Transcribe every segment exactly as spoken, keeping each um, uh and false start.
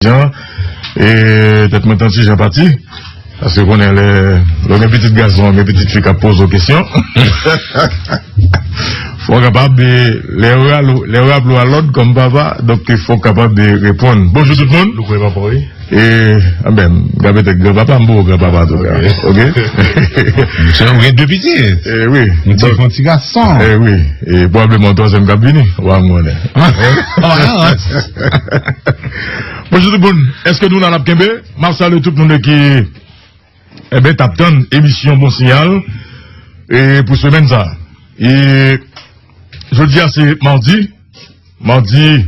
jan, e tèt mwen t an ti jan pati. Paske konnen lè, lè w gen pitit gason, gen pitit fi k ap poze w kesyon. Fò w kapab, e, lè yo rale w, lè yo raple w a lòd kòm papa, donk fò w kapab, e, reponn. Bonjou tout moun. Louko e papa, wi. E, anben, m ka petèt granpapa, m poko granpapa antouka. Ok. Misye, ou gen de pitit. E, wi. Yon ti, yon ti gason. E, wi. E, pwobableman yon twazyèm k ap vini. Wa m konnen. Bonjou tout moun. Èske nou la n ap kenbe? M ap salye tout moun ki, enben, t ap tann emisyon Bon Siyal, e, pou semèn sa. E jodi a se madi, madi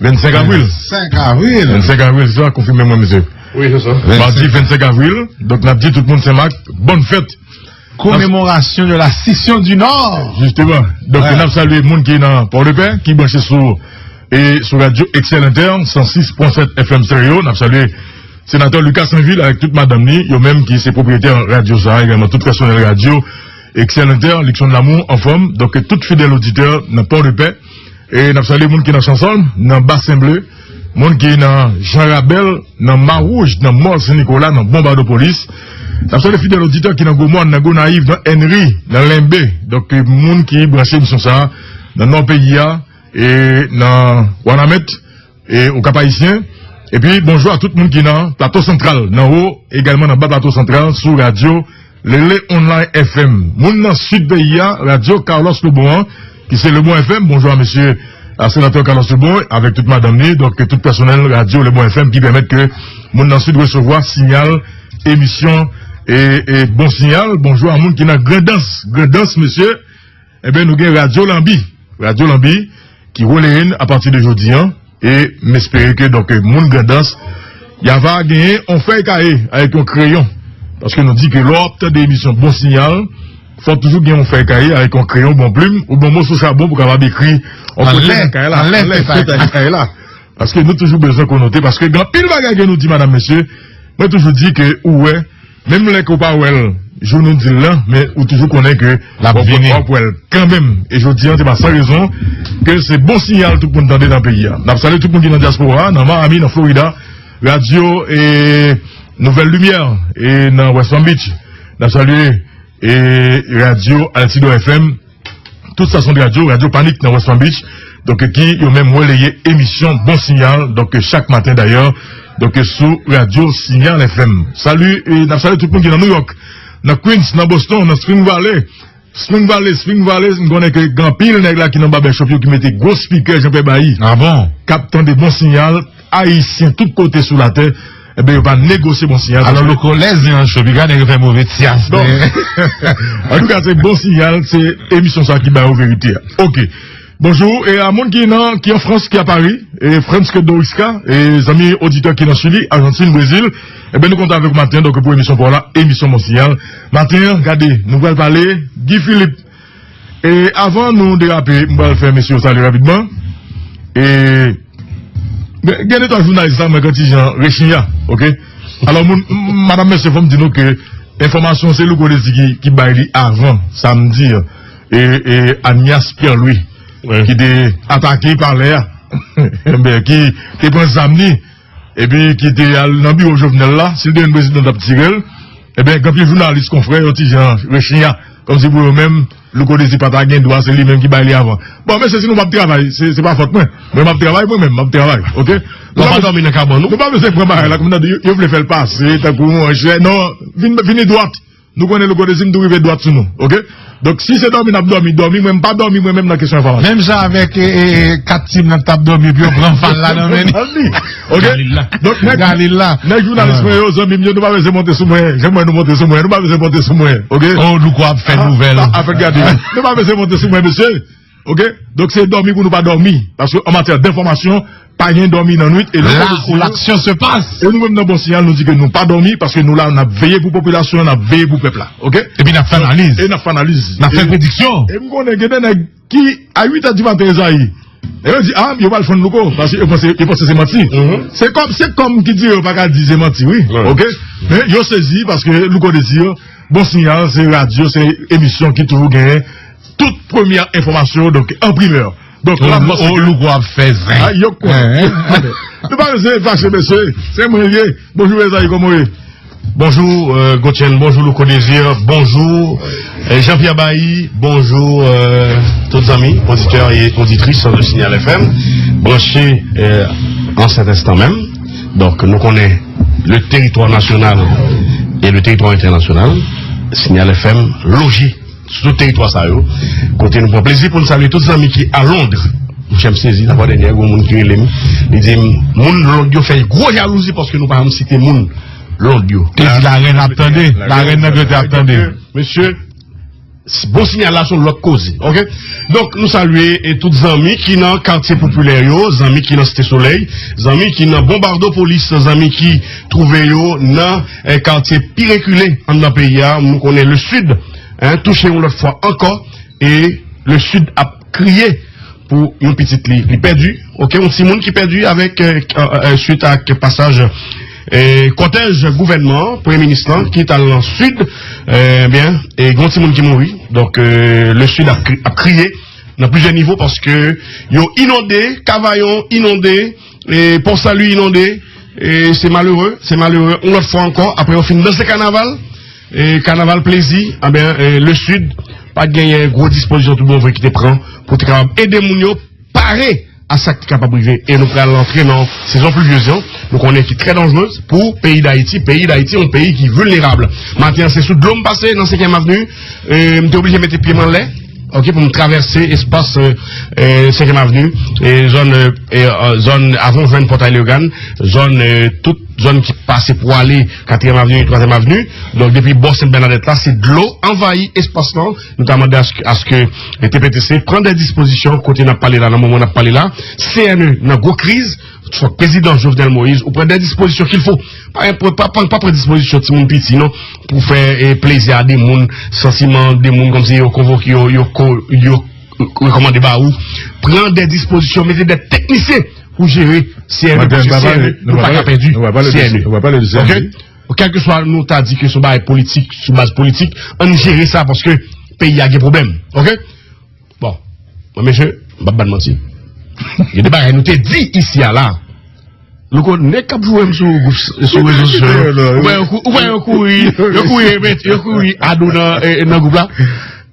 vennsenk avril. Vennsenk avril. Vennsenk avril, se sa, konfime mwen, mesye. Wi, se sa. Madi vennsenk avril, donk n ap di tout moun Senmak, bòn fèt. Commémoration de la scission du Nord. Jisteman. Donk, n ap salye moun ki nan Pòdepè, ki branche sou, e sou radyo Excel Inter, san sis pwen sèt F M Stereo. N ap salye Senatè Lucas Sainvil avèk tout madanm li, yo menm ki se pwopriyetè radyo sa a, egalman tout pèsonèl radyo Excel Inter, Luckson Lamour, anfòm. Donk, tout fidèl oditè nan Pòdepè. E n ap salye moun ki nan Chansòlm, nan Basen Ble, moun ki nan Jan Rabèl, nan Mawouj, nan Mòl Sen Nikola, nan Bonbadopolis. N ap salye fidèl oditè ki nan Gwomòn, nan Gonayiv, nan Ènri, nan Lenbe. Donk, moun ki branche emisyon sa a, nan Nò peyi a, e nan Wanament, e Okap Ayisyen. Epi, bonjou a tout moun ki nan Plato Santral, nan wo, egalman nan Ba Plato Santral, sou radyo Lele Online F M. Moun nan sid peyi a, radyo Carlos Lebon an, ki se Lebon F M. Bonjou a mesye, a senatè Carlos Lebon, avèk tout madanm li, donk tout pèsonèl radyo Lebon F M ki pèmèt ke moun nan sid resevwa siyal emisyon e, e Bon Siyal. Bonjou a moun ki nan Grandans. Grandans, mesye, enben, nou gen Radyo Lanbi. Radyo Lanbi, ki releye n apati de jodi an. E m espere ke, donk, moun Grandans, y a va genyen yon fèy kaye avèk yon kreyon. Paske nou di ke lè w ap tande emisyon Bon Siyal, fò toujou gen yon fèy kaye avèk yon kreyon, bon plim, ou bon moso chabon pou kapab ekri yon kote nan kay la, anlè fèy kaye la. Paske nou toujou bezwen konote, paske gen anpil bagay ke nou di, madanm, mesye, mwen toujou di ke ou wè, menm lè ke w pa wè l, jou nou di l lan, men ou toujou konnen ke w ap wè l kanmenm. E jodi an, se pa san rezon ke se Bon Siyal tout moun tande nan peyi a. N ap salye tout moun ki nan dyaspora a, nan Miami, nan Florida, radyo, e, Nouvèl Limyè, e, nan West Palm Beach. N ap salye, e, radyo Altido F M, tout estasyon de radyo, Radyo Panik nan West Palm Beach, donk, ki yo menm releye emisyon Bon Siyal, donk, chak maten dayè, donk, sou radyo Siyal F M. Salye, e n ap salye tout moun ki nan New York, nan Queens, nan Boston, nan Spring Valley. Spring Valley, Spring Valley, m konnen ke gen anpil nèg la ki nan barbershop yo ki mete gwo spikè Jean Pierre Bailly. Ah bon? K ap tande Bon Siyal, Ayisyen tout kote sou latè, enben, yo pa negosye Bon Siyal. Alò, Louko, lè zen an cho, piga nèg yo fè move tyas. Bon. Antouka, se Bon Siyal, se emisyon sa ki ba yo verite a. Ok. Bonjou, e a moun ki nan, ki an Frans, ki a Pari, e Frans ke Doriska, e zanmi oditè ki nan Chili, Ajantin, Brezil, enben, nou kontan avèk ou maten, donk, pou emisyon pa w la, emisyon Bon Siyal. Maten an, gade, nou pral pale, Guy Philippe, E avan nou derape, m pral fè mesye yo salye rapidman. E gen, gen de twa jounalis la, mwen, gen ti jan rechinya, ok? Alò, moun, m-, madanm, mesye, fò m di nou ke enfòmasyon se Louko Désir ki, ki bay li avan samdi an. E, e Agnace Pierre-Louis, wi, ki te atake palè a, enben, ki te pran zam li, epi ki te al nan biwo Jovenel la, si l te jwenn prezidan, t ap tire l. Enben, gen anpil jounalis, konfrè, yon ti jan rechinya, kòmsi pou yo menm, Louko Désir pa ta gen dwa, se li menm ki bay li avan. Bon, mesye, si nou p ap travay, se, se pa fòt mwen. Mwen, m ap travay mwen menm, m ap travay, ok? Nou pa dòmi nan kabann nou. Nou pa bezwen pran bagay la kòm tande yo, yo vle fè l pase tankou yon anchè. Non, vin, vini dwat. Nou konnen Louko Désir, m tou rive dwat sou nou, ok? Donk, si se dòmi n ap dòmi, dòmi, mwen, m pa dòmi mwen menm nan kesyon enfòmasyon. Menm jan avèk, e, e, e, kat tim nan t ap dòmi, epi yo pran fal la nan men li. Ok? Galil la. Donk, nèg, Galil la, nèg jounalis mwen yo, zanmi m yo, nou pa bezwen monte sou mwen. Jan mwen nou monte sou mwen, nou pa bezwen monte sou mwen, ok? Oh, Louko ap fè nouvèl. Ah, ah, fè gade. Nou pa bezwen monte sou mwen, mesye. Ok? Donk, se dòmi pou nou pa dòmi. Paske, an matyè denfòmasyon, pa gen dòmi nan nwit. E la où l'action se passe. E nou menm nan Bon Siyal, nou di ke nou pa dòmi, paske nou la, n ap veye pou popilasyon, n ap veye pou pèp la. Ok? Epi n ap fè analiz. E n ap fè analiz. N ap fè prediksyon. E m konnen gen de nèg ki, a uit è di maten, Ezayi, e yo di, ah, yo pral fann Louko, paske yo panse, yo panse se manti. Se kòm, se kòm ki di yo pa ka di se manti, wi. Ok? Men yo sezi paske Louko Désir, Bon Siyal, se radyo, se emisyon ki toujou genyen tout premyè enfòmasyon, donk, an primè. Donk, la, Louko ap fè zen. Yo kwè. Nou pa bezwen fache, mesye. Se mwen l ye. Bonjou, Ezayi, kòman w ye? Bonjou, euh, Gotchen, bonjou, Louko Désir, bonjou, euh, Jean-Pierre Bailly, bonjou, euh, tout zanmi, oditè e oditris de Signal F M, branche, euh, an sèt enstan menm. Donk, nou konnen le teritwa nasyonal e le teritwa entènasyonal, Signal F M loje sou tout teritwa sa yo. Kote nou pran plezi pou n salye tout zanmi ki a Lond. Monchè, m sezi, la fwa dènyè, gon moun ki rele m. Li di m, moun Lond yo fè gwo jalouzi paske nou pa janm site moun Lond yo. Te di larèn ap tande, larèn Angletè ap tande. Mesye, bon sinyal la se yon lòt koze, oke? Donk, nou salye e tout zanmi ki nan katye popilè yo, zanmi ki nan Site Solèy, zanmi ki nan Bonbadopolis, zanmi ki twouve yo nan, eh, katye pi rekile anndan peyi a. Nou konnen le Sud, en, touche yon lòt fwa ankò, e le Sud ap kriye pou yon pitit li, li pèdi, oke, yon timoun ki pèdi avèk, eh, eh, eh, swit ak pasaj, eh, kòtèj gouvènman an, premye minis lan, ki t al nan Sid, eh, ebyen, e gen yon timoun ki mouri. Donk, eh, le Sud ap kri-, ap kriye nan plizyè nivo paske yo inonde, Kavayon inonde, e Pòsali inonde, e se malere, se malere. Yon lòt fwa ankò, apre yo fin danse kanaval, e kanaval plezi, ebyen, e le Sud pa t genyen gwo dispozisyon tout bon vre ki te pran pou te kapab ede moun yo pare a sa ki kapab rive. E nou pral antre nan sezon plivyez yo, nou konnen ki trè danjrez pou peyi Dayiti. Peyi Dayiti, yon peyi ki vilnerab. Maten an, se sou dlo m pase nan Senkyèm Avni. E, m te oblije mete pye m anlè, oke, pou m travèse espas, e, e, Senkyèm Avni, e, zòn, e, e, e, zòn avan w jwenn Pòtay Leyogàn, zòn, e, tout zòn ki pase pou ale Katriyèm Avni, Twazyèm Avni. Donk, depi bò Sent Bènadèt la, se dlo anvayi espas lan. Nou ta mande aske, aske T P T C pran de dispozisyon kote n ap pale la, nan moman n ap pale la. C N E nan gwo kriz, fòk prezidan Jovenel Moïse ou pran de dispozisyon qu'il faut. Pa, pa, pa, pa pran dispozisyon timoun piti, non, pou fè, eh, plezi a de moun, santiman de moun, kòmsi yo konvoke, yo, yo, ko-, yo rekòmande ba ou. Pran de dispozisyon, mete de teknisyen pou jere C N E, paske C N E, nou pa ka pèdi C N E. Oke? Kèlkeswa nou ta di ke se yon bagay politik, sou baz politik, ann jere sa paske peyi a gen pwoblèm. Oke? Bon, mwen, mesye, m p ap ba n manti. Gen de bagay nou te di isi a la. Louko, nèg k ap joure m sou gwoup, sou rezo sosyo yo. Ou wè yo kou-, ou wè yo kouri, yo kouri, yo kouri Ado nan, eh, nan gwoup la.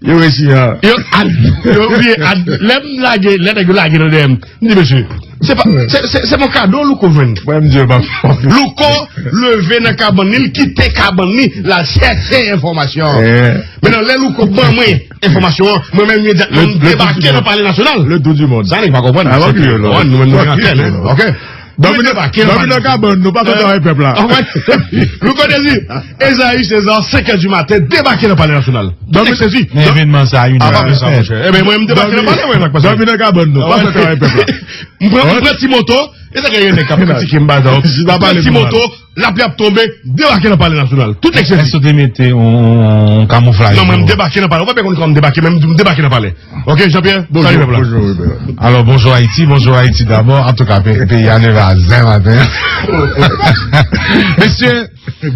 Yo resi a. Yo, a, yo bliye a, lè m lage, lè nèg yo lage nan D M, m di, mesye, se pa, se, se, se yon kado Louko jwenn. Mwen, m di yo pa. Louko leve nan kabann li, l kite kabann li, l al chèche enfòmasyon. Eh. Mentnan, lè Louko ban mwen enfòmasyon an, mwen menm imedyatman m debake nan Palè Nasyonal. Le tour du monde. Sa nèg pa konprann. Ah, ok, nou menm nou gen antèn, hein. Ok. Mwen debake nan Palè Nasyonal. Dòmi nan kabann nou, pa fè travay pèp la. Louko Désir, Ezayi César, senk è di maten, debake nan Palè Nasyonal. Tout nèg sezi. Men evènman sa a, yon a fèt. Ebyen, mwen, m debake nan palè, mwen, sa k pase. Dòmi nan kabann nou, pa fè travay pèp la. M pran, m pran ti moto, e sa k gen nèg k ap kritike m, ba, m pran ti moto, lapli ap tonbe, m debake nan Palè Nasyonal. Tout nèg sezi. Èske w te mete yon, yon kamouflaj? Non, mwen, m debake nan palè. Ou pa byen konn kòman m debake, men m, m debake nan palè. Ok, Jean-Pierre, salut, pèp la. Bonjou, Wilbert. Alò, bonjou Ayiti, bonjou Ayiti dabò. Antouka, pe-, peyi a leve a zen maten. Mesye,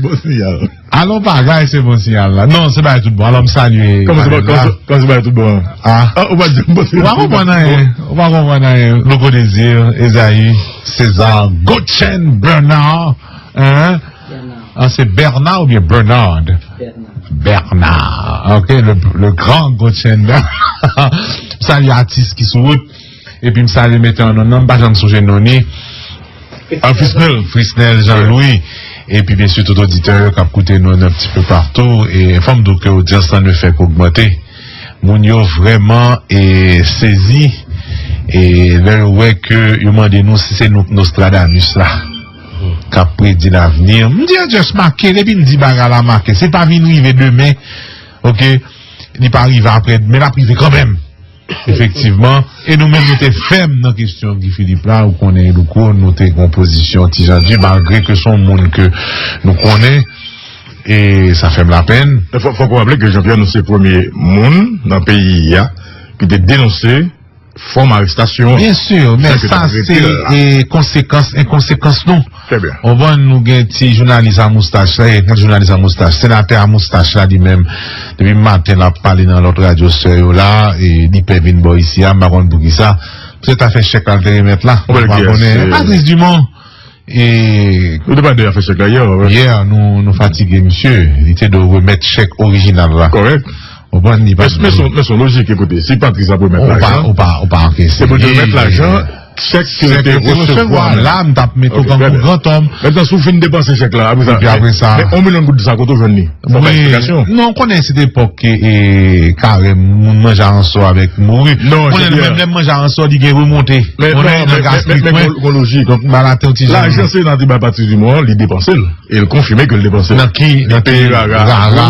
bon siyal. Alon bagay, se bon siyal la. Non, se bagay tout bon. Alò, m salye. Kòman se bagay tout bon? Ah. Ah, ou pa di m bon siyal. Ou pa konprann anyen. Ou pa konprann anyen. Louko Désir, Ezayi, César, Gotchen Bernard. Hein? Ah, se Bernard oubyen Bernard? Bernard. Bernard. Ok, le, le grand Gotchen Bernard. Salye atis ki sou wout. Epi m salye metè an non nan, m pa janm sonje non ni. Ah, Frisnel. Frisnel Jean Louis. Epi byen si tout oditè yo k ap koute nou nan ti pe patou. E fò m di w ke odyans lan ne fè ke ogmante. Moun yo vrèman, e, sezi, e, lè yo wè ke yo mande nou si se nou k Nostradamus la, k ap predi lavni. M di, "Just make," epi m di bagay la make. Se pa vin rive demen, ok? Li pa rive apre demen, l ap rive kanmenm. Efektivman. E nou menm, nou te fèm nan kesyon Guy Philippe la. Ou konnen, Louko, nou te gen yon pozisyon ti jan di, malgre ke se yon moun ke nou konnen. E sa fè m lapenn. Fò, fòk ou raple ke Jean-Pierre, nou se premye moun nan peyi a ki te denonse fòm arestasyon an. Byen si, men sa se, e, konsekans enkonsekans nou. Trè byen. Ou konprann, nou gen ti jounalis a moustach la, e, ti jounalis a moustach, senatè a moustach la, li menm, depi maten, l ap pale nan lòt radyo sè yo la, e li pè vin bò isi a, m pa konn poukisa. Se ta fè chèk la l te remèt la. Ou pa konnen. Patrice Dumont. E nou te pale de afè chèk la yè. Yè, nou, nou fatige misye. Li te dwe remèt chèk orijinal la. Kòrèk. Ou konprann, li pa. Men se yon lojik, ekoute, si Patrice ap remèt lajan, ou pa, ou pa ankesye. Se pou l te remèt lajan, chèk ke l te resevwa. La, m t ap mete w kòm yon gran tòm. Mentnan, si w fin depanse chèk la, apre sa, men yon milyon goud sa, kote w jwenn li? Fò w bay eksplikasyon. Non, ou konnen se te epòk ke, e, karèm, moun manje aransò avèk mouri. Ou konnen menm lè m manje aransò, li gen remonte. Konnen nan gastrik mwen. Donk, m al atè yon ti jan. Lajan senatè bay Patrice Dumont, li depanse l. E l konfime ke l depanse l. Nan ki? Nan ki? Rara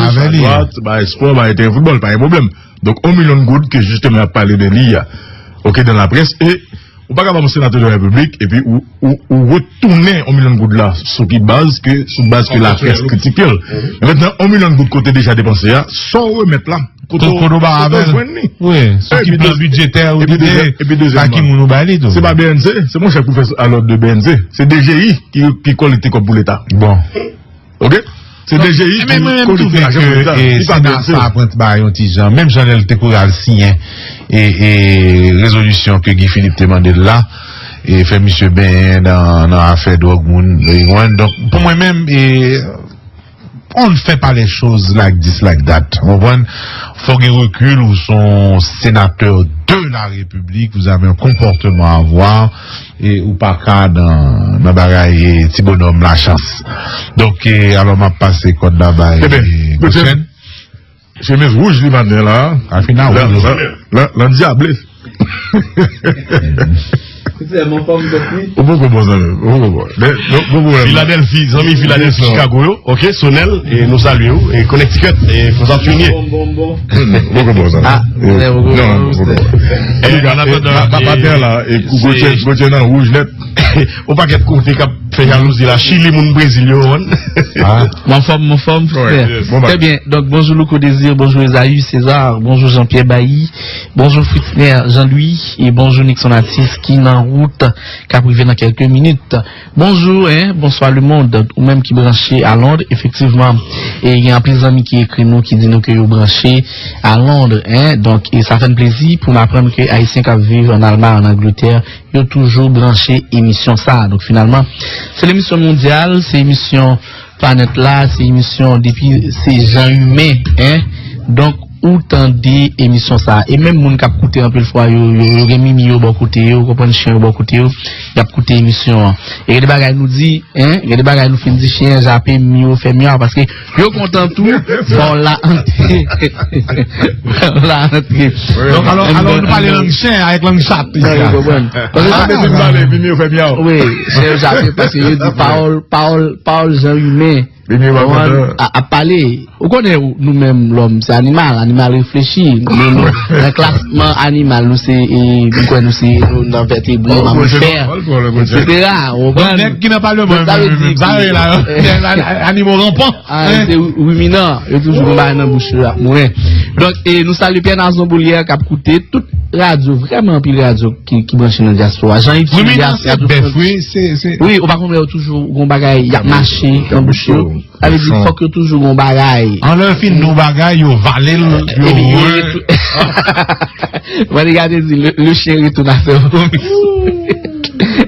avè li. Adwat, bay espò, bay teren foutbòl, pa gen pwoblèm. Donk, yon milyon goud ke jisteman y ap pale de li a. Oke, dans la presse, e ou pa ka ba yon senatè de repiblik, epi ou, ou, ou retounen yon milyon goud la, sou ki baz ke, sou baz ke laprès kritike l. Mentnan, yon milyon goud ke w te deja depanse a, sa w remèt la, kote w, kote w ba avè l? Wi, sou ki plan bidjetè ou te ye, ba ki moun ou ba li tou? Se pa B N C, se monchè ki fè a lòd de B N C. Se D G I ki, ki kolekte kòb pou Leta. Bon. Oke? Se D G I ki kolekte lajan pou Leta. Li pa B N C. Sa pran ba yon ti jan, menm jan lè l te kouri al siyen e, e rezolisyon ke Guy Philippe te mande l la, e fè misye benyen nan, nan afè dwòg moun, e, donk, pou mwen menm, e, on ne fait pas les choses like this, like that. Ou konprann? Fò gen rekil, ou se yon senatè de la République, vous avez un comportement à avoir, e ou pa ka nan, nan bagay, e, ti bonòm lachans. Donk, e, alò m ap pase kòd la bay, e, Gotchen. Chemiz wouj li maten la. Afina wouj. Lan dyable. Ou poko bon zanmi, ou poko bon. Filadèlfi, zanmi Filadèlfi, Chicago yo, oke, Sonel, e nou salye w, e Connecticut, e Frans ap fini. Ou poko bon zanmi. Non, ou poko bon. Maten la, e Gotchen, Gotchen nan wouj nèt. Yon pakèt kote k ap fè jalouzi la. Chili, moun Brezil yo, konprann? Mwen anfòm, mwen anfòm, frè. Trè byen. Donk, bonjou Louko Désir, bonjou Esaü César, bonjou Jean-Pierre Bailly, bonjou Fritzner Jean-Louis, e bonjou Nixon Atis ki nan wout, k ap rive nan kèlke minit. Bonjou, en, bonswa lemonn, ou menm ki branche a Lond, efektivman, e gen anpil zanmi ki ekri nou, ki di nou ke yo branche a Lond, en, donk, e sa fè n plezi pou n aprann ke Ayisyen k ap viv ann Almay, ann Angletè, yo toujou branche emisyon sa a. Donk, finalman, se lemisyon mondyal, se emisyon planèt la, se emisyon depi se jan imen, en. Donk, ou tande emisyon sa a. E menm moun k ap koute anpil fwa, yo, yo, yo gen mimi yo bò kote yo, ou konprann, chen yo bò kote yo, y ap koute emisyon an. E gen de bagay nou di, en, gen de bagay nou fin di, chen an jape, mimi yo fè myaw, paske yo kontan tou, fò w la antre. Fò w la antre. Donk, alò, alò, nou pale lang chen avèk lang chat isi a. Wi, chen yo jape paske yo di pawòl, pawòl, pawòl jan imen ap pale. Ou konnen, nou menm, lòm, se animal, animal reflechi. Nou, nou, nan klasman animal, nou se, e, m kwè nou se, nou nan vètebre, mamifè, etsetera. Ou konprann? Nèg ki nan palman, sa vle di sa yo ye la, animo ranpan. Ah, se ruminan. Yo toujou gen bagay nan bouch yo ap mouren. Donk, e, nou salye Pierre Nazon Boulière k ap koute tout radyo, vrèman anpil radyo ki, ki branche nan dyaspora. Jean Yves Filias, radyo Frans. Wi, ou pa konn wè yo toujou gon bagay, y ap mache nan bouch yo. Sa vle di, fòk yo toujou gon bagay. Anlè yo fin di yon bagay, yo vale l, yo re. Mwen te gade di, le, le chien retourne à ses vommissements.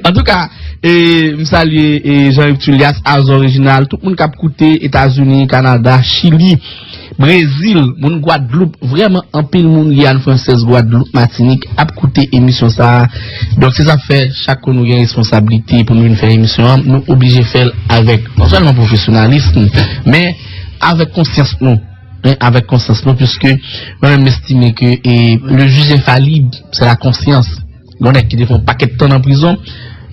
Antouka, e, m salye, e, Jean Yves Tulias, Azor Reginald, tout moun k ap koute Etazini, Kanada, Chili, Brezil, moun Gwadloup, vrèman anpil moun Giyàn Fransèz, Gwadloup, Matinik ap koute emisyon sa a. Donk, se sa k fè, chak kou nou gen responsablite pou nou vin fè emisyon an, nou oblije fè l avèk non sèlman pwofesyonalis, men avèk konsyans nou. Men avèk konsyans nou, piske mwen menm, m estime ke, e, le juge infalib, c'est la conscience. Gon nèg ki te fè yon pakèt tan nan prizon,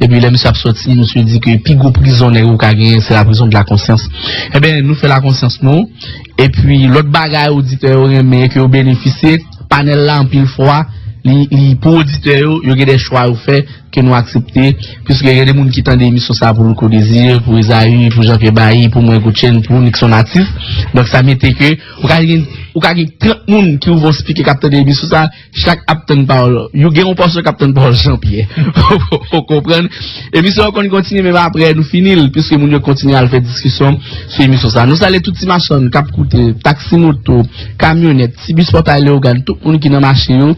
epi lè misye ap sòti, misye di ke pi gwo prizon nèg ou ka genyen, se la prison de la conscience. Enben, nou fè la konsyans nou, epi lòt bagay oditè yo renmen e ke yo benefisye, panèl la anpil fwa, li, li pou oditè yo, yo gen de chwa yo fè ke nou aksepte, piske gen de moun ki tande emisyon sa pou Louko Désir, pou Esaü, pou Jean Pierre Bailly, pou mwen, Gotchen, pou Nixon Atis. Donk, sa mete ke ou ka gen Ou ka gen trant moun ki ouvè yon spikè k ap tande emisyon sa, chak ap tann pawòl. Yo gen yon pòsyon k ap tann pawòl Jean-Pierre. Ou konprann? Emisyon an konn kontinye, menm apre nou fini l, piske moun yo kontinye al fè diskisyon sou emisyon sa. Nou salye tout ti machann k ap koute, taksi moto, kamyonèt, ti bis Pòtay Leyogàn, tout moun ki nan mache yo.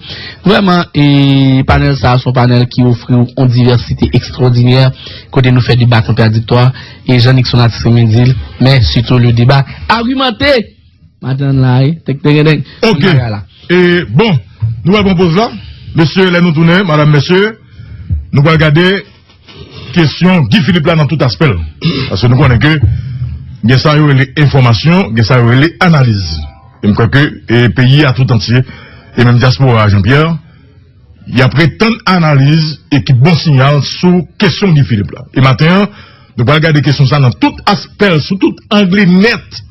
Vrèman, e, panèl sa a se yon panèl ki ofri w yon divèsite ekstwòdinè, kote nou fè deba kontradiktwa, e jan Nixon Artiste renmen di l, men sitou le débat argumenté. Maten an la, wi. Tèk, tèk, tèk. Ok. Bagay la. E, bon, nou pral pran poz la. Mesye, lè nou tounen, madanm, mesye, nou pral gade kesyon Guy Philippe la nan tout aspè l. Paske nou konnen ke gen sa yo rele enfòmasyon, gen sa yo rele analiz. E m kwè ke, e, peyi a tout antye, e menm dyaspora a, Jean-Pierre, y ap ret tann analiz ekip Bon Sinyal sou kesyon Guy Philippe la. E maten an, nou pral gade kesyon sa nan tout aspè l, sou tout ang li nèt.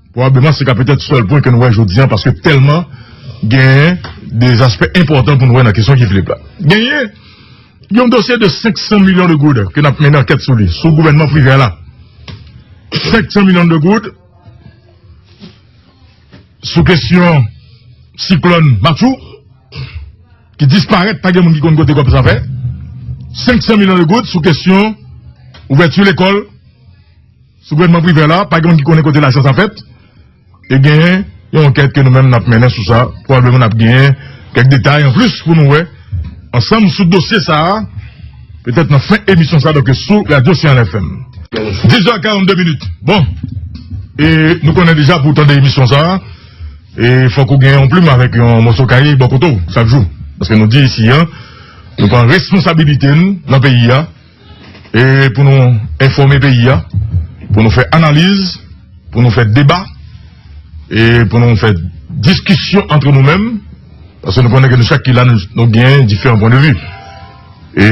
Pwobableman, se ka petèt sèl pwen ke nou wè jodi a, paske tèlman genyen de aspè enpòtan pou nou wè nan kesyon Guy Philippe la. Genyen yon dosye de senk san milyon de goud ke n ap mennen ankèt sou li, sou gouvènman Privert la. Senk san milyon de goud sou kesyon siklòn Matthew, ki disparèt, pa gen moun ki konn kote kòb sa fèt. Senk san milyon de goud sou kesyon ouvèti lekòl sou gouvènman Privert la, pa gen moun ki konnen kote lajan sa fèt. E genyen yon ankèt ke nou menm n ap mennen sou sa. Pwobableman n ap genyen kèk detay anplis pou nou wè ansanm sou dosye sa a, petèt nan fen emisyon sa, donk sou Radyo Sinyal F M. Diz è karannde minit. Bon, e nou konnen deja pou w tande emisyon sa a, e fòk ou gen yon plim avèk yon moso kaye bò kote w chak jou. Paske nou di isi a, nou pran responsabilite n nan peyi a, e pou nou enfòme peyi a, pou nou fè analiz, pou nou fè deba, e pou nou fè diskisyon antre nou menm, paske nou konnen ke nou chak ki la, nou, nou gen diferan pwen de vi. E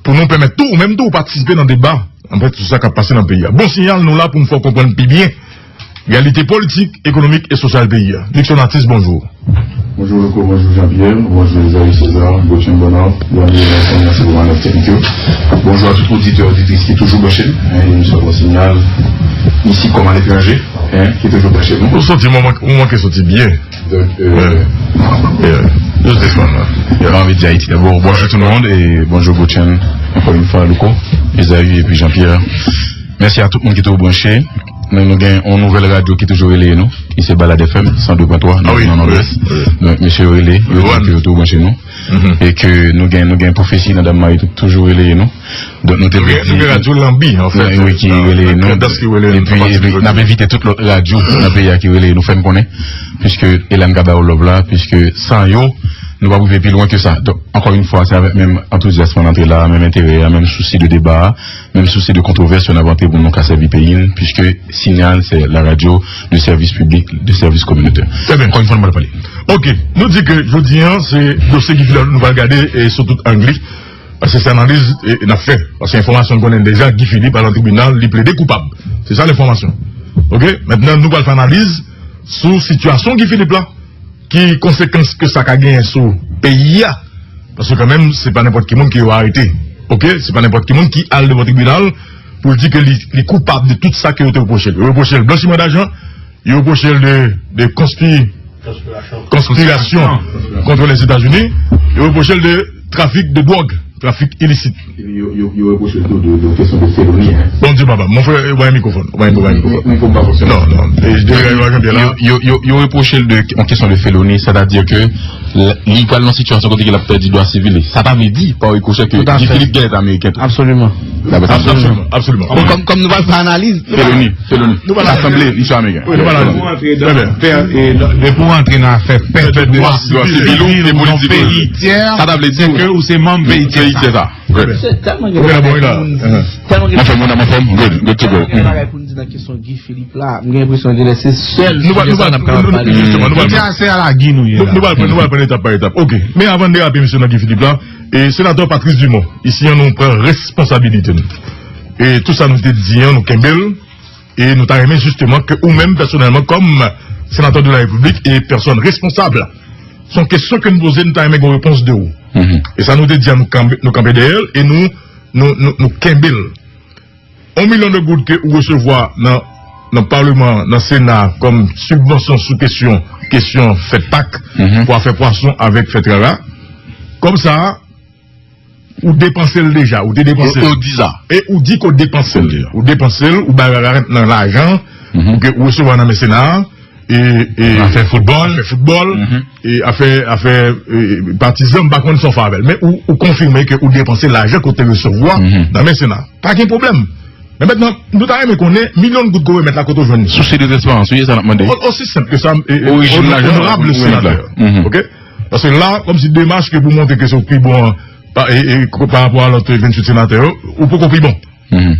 pou nou pèmèt tou, ou menm tou, ou patisipe nan deba, anfèt, sou sa k ap pase nan peyi a. Bon Sinyal, nou la pou n fè w konprann pi byen reyalite politik, ekonomik e sosyal peyi a. Nixon Artiste, bonjou. Bonjou Louko, bonjou Jean-Pierre, bonjou Esaü César, Gotchen Bernard, Daniel Nelson, mèsi pou manèv teknik yo. Bonjou a tout oditè, oditris ki toujou branche n, en, emisyon Bon Sinyal, isi kòm aletranje, en, ki toujou branche nou. Ou santi mwen, ou manke santi byen. Donk, euh, yeah. Yeah. Just this one, man. Yeah. Mwen anvi di Ayiti dabò. Bonjou tout le monde e bonjou Gotchen. Encore une fois, Louko, Esaü epi Jean-Pierre. Mèsi a tout moun ki toujou branche. Nou, nou gen yon nouvèl radyo ki toujou releye nou, ki se Balad F M, san de pwen twa, nan Nòdwès. Donk, mesye yo rele, yo di ke yo toujou branche nou. E ke nou gen, nou gen pwofesi nan Dam Mari tou, toujou releye nou. Donk, nou te vle di, nou gen radyo Lanbi, anfèt, wi, ki releye nou. Epi, epi, n ap envite tout lòt radyo nan peyi a ki releye nou, fè n konnen. Piske Elan ka ba yo love la, piske san yo, nou p ap rive pi lwen ke sa. Donk, encore une fois, se avèk menm antouzyasm mwen antre la, menm enterè a, menm sousi de deba a, menm sousi de kontrovèsyon n ap antre pou nou ka sèvi peyi n, puisque Signal, c'est la radio de service public, de service communautaire. Très bien. Encore une fois, nou pral pale. Ok, nou di ke jodi a, se dosye Guy Philippe nou pral gade e sou tout ang li. Paske se analiz e, n ap fè. Paske enfòmasyon n konnen deja, Guy Philippe al nan tribinal, li plede koupab. Se sa lenfòmasyon. Ok, mentnan nou pral fè analiz sou sitiyasyon Guy Philippe la. Ki konsekans ke sa ka genyen sou peyi a? Paske kanmenm, se pa nenpòt ki moun ke yo arete. Ok? Se pa nenpòt ki moun ki al devan tribinal pou l di ke li, li koupab de tout sa ke yo te repwoche l. Yo repwoche l blanchiman dajan, yo repwoche l de, de konspirasyon kont Lèzetazini, yo repwoche l de trafik de dwòg, trafik ilisit. Yo, yo, yo repwoche l tou de, de kesyon de feloni, en. Bondye papa, mon frè, ou pa gen mikwofòn, ou pa gen, ou pa gen mikwofòn. Mikwo m pa fonksyone. Non, non, e, de, yo, yo, yo, yo repwoche l de, an kesyon de feloni, sètadi ke l, li pral nan sitiyasyon kote ke l ap pèdi dwa sivil li. Sa pa vle di, pa ripochè, ke Guy Philippe genlè te ameriken tou. Absoliman. Absoliman, absoliman. Kòm, kòm nou pral fè analiz. Feloni, feloni. Sa sanble, misye ameriken. Wi, nou pral analize. Trè byen. Depi w antre nan afè pèdi dwa sivil ou nan peyi tyè, sa ta vle di se ke ou se manm peyi tyè sa. Tèlman gen bagay pou n di. Tèlman gen bagay pou n di nan kesyon Guy Philippe la. M gen enpresyon genlè se sèl sijè sa n ap kapab pale. Jodi a, se a la Guy nou ye la. Nou pral pran, nou pral pran etap pa etap. Ok. Men avan n derape, mesye, nan Guy Philippe la, e senatè Patrice Dumont, isi an nou pran responsabilite nou. E tout sa nou te di an, nou kenbe l. E nou ta renmen jisteman ke ou menm pèsonèlman, kòm senatè de la Repiblik e pèsòn responsab, se yon kesyon ke n poze, nou ta renmen gen yon repons de ou. E sa nou te di a, nou kanpe, nou kanpe dèyè l e nou, nou, nou, nou kenbe l. Yon milyon de goud ke ou resevwa nan nan Palman, nan Sena, kòm sibvansyon sou kesyon, kesyon fèt Pak, pou afè pwason avèk fèt Rara. Kòb sa a, ou depanse l deja, ou te depanse l. Ou di sa. E ou di ke w depanse l. Ou depanse l, ou bay Rara nan lajan, ou ke ou resevwa nan men Sena a, e, e afè foutbòl, afè foutbòl, e afè, afè, e, patizan, m pa konn sa w fè avè l. Men ou, ou konfime ke ou depanse lajan ke w te resevwa nan men Sena. Pa gen pwoblèm. Men mentnan, nou ta renmen konnen milyon goud ke w remèt la, kote w jwenn li. Sou se de transparans, wi, e sa n ap mande. O- Osi senp ke sa, e, e, onorab senatè. Orijin lajan, wi, wi, wi. Oke? Paske la, kòmsi demach ke pou montre ke se w ki bon an, pa, e, e, ko- pa rapò a lòt venntuit senatè yo, ou poko pi bon.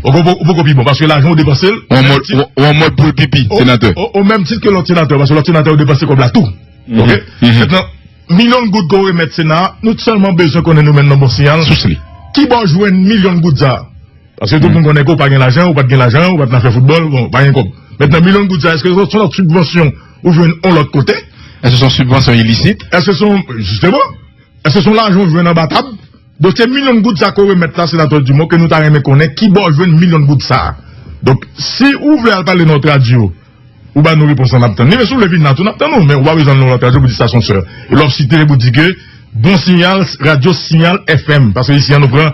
Ou poko, ou poko pi bon, paske lajan ou depanse l. Ou an mòd, ou, ou an mòd poul pipi, senatè. O, o menm tit ke lòt senatè, paske lòt senatè yo depanse kòb la tou. Oke? Mentnan, milyon goud ke w remèt Sena a, nou t sèlman bezwen konnen nou menm nan Bon Siyal. Sous li. Ki bò w jwenn milyon goud sa a? Paske tout moun konnen ke w pa gen lajan, ou pa t gen lajan, ou pa t nan afè foutbòl, bon, pa gen kòb. Mentnan, milyon goud sa, èske se yon lòt sibvansyon ou jwenn yon lòt kote? Èske se yon sibvansyon ilisit? Èske se yon, jisteman, èske se yon lajan ou jwenn anba tab? Dosye milyon goud sa ke w remèt la, senatè Dumont, ke nou ta renmen konnen ki bò w jwenn milyon goud sa. Donk, si ou vle al pale nan lòt radyo, ou ba nou repons lan, n ap tann li. Men si w vle vin la tou, n ap tann ou. Men ou pa bezwen al nan lòt radyo pou di stasyon sè. E lè w site, pou di ke Bon Siyal, radyo Siyal F M. Paske isi a, nou pran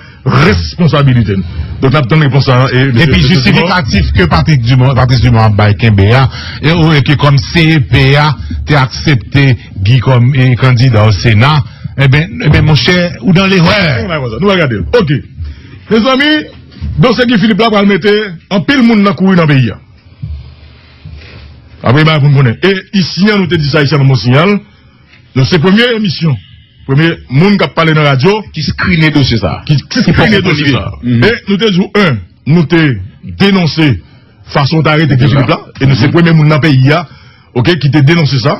responsabilite n. Donk, n ap tann repons sa. E, epi jistifikatif ke Patrick Dumont, Patrice Dumont ap bay kenbe a, e, ou, e ke kòm C E P a te aksepte Guy kòm, e, kandida o Sena, enben, enben, monchè, ou dan lerè. Nou va gade l. Oke. Mezanmi, dosye Guy Philippe la pral mete anpil moun nan kouri nan peyi a. Apre, bagay pou n konnen. E isi a, nou te di sa isi a nan Bon Siyal. Nou se premye emisyon, premye moun k ap pale nan radyo ki skrine dosye sa a. Ki, ki skrine dosye sa a. E nou te di w, en, nou te denonse fason w te arete Guy Philippe la. E nou se premye moun nan peyi a, oke, ki te denonse sa,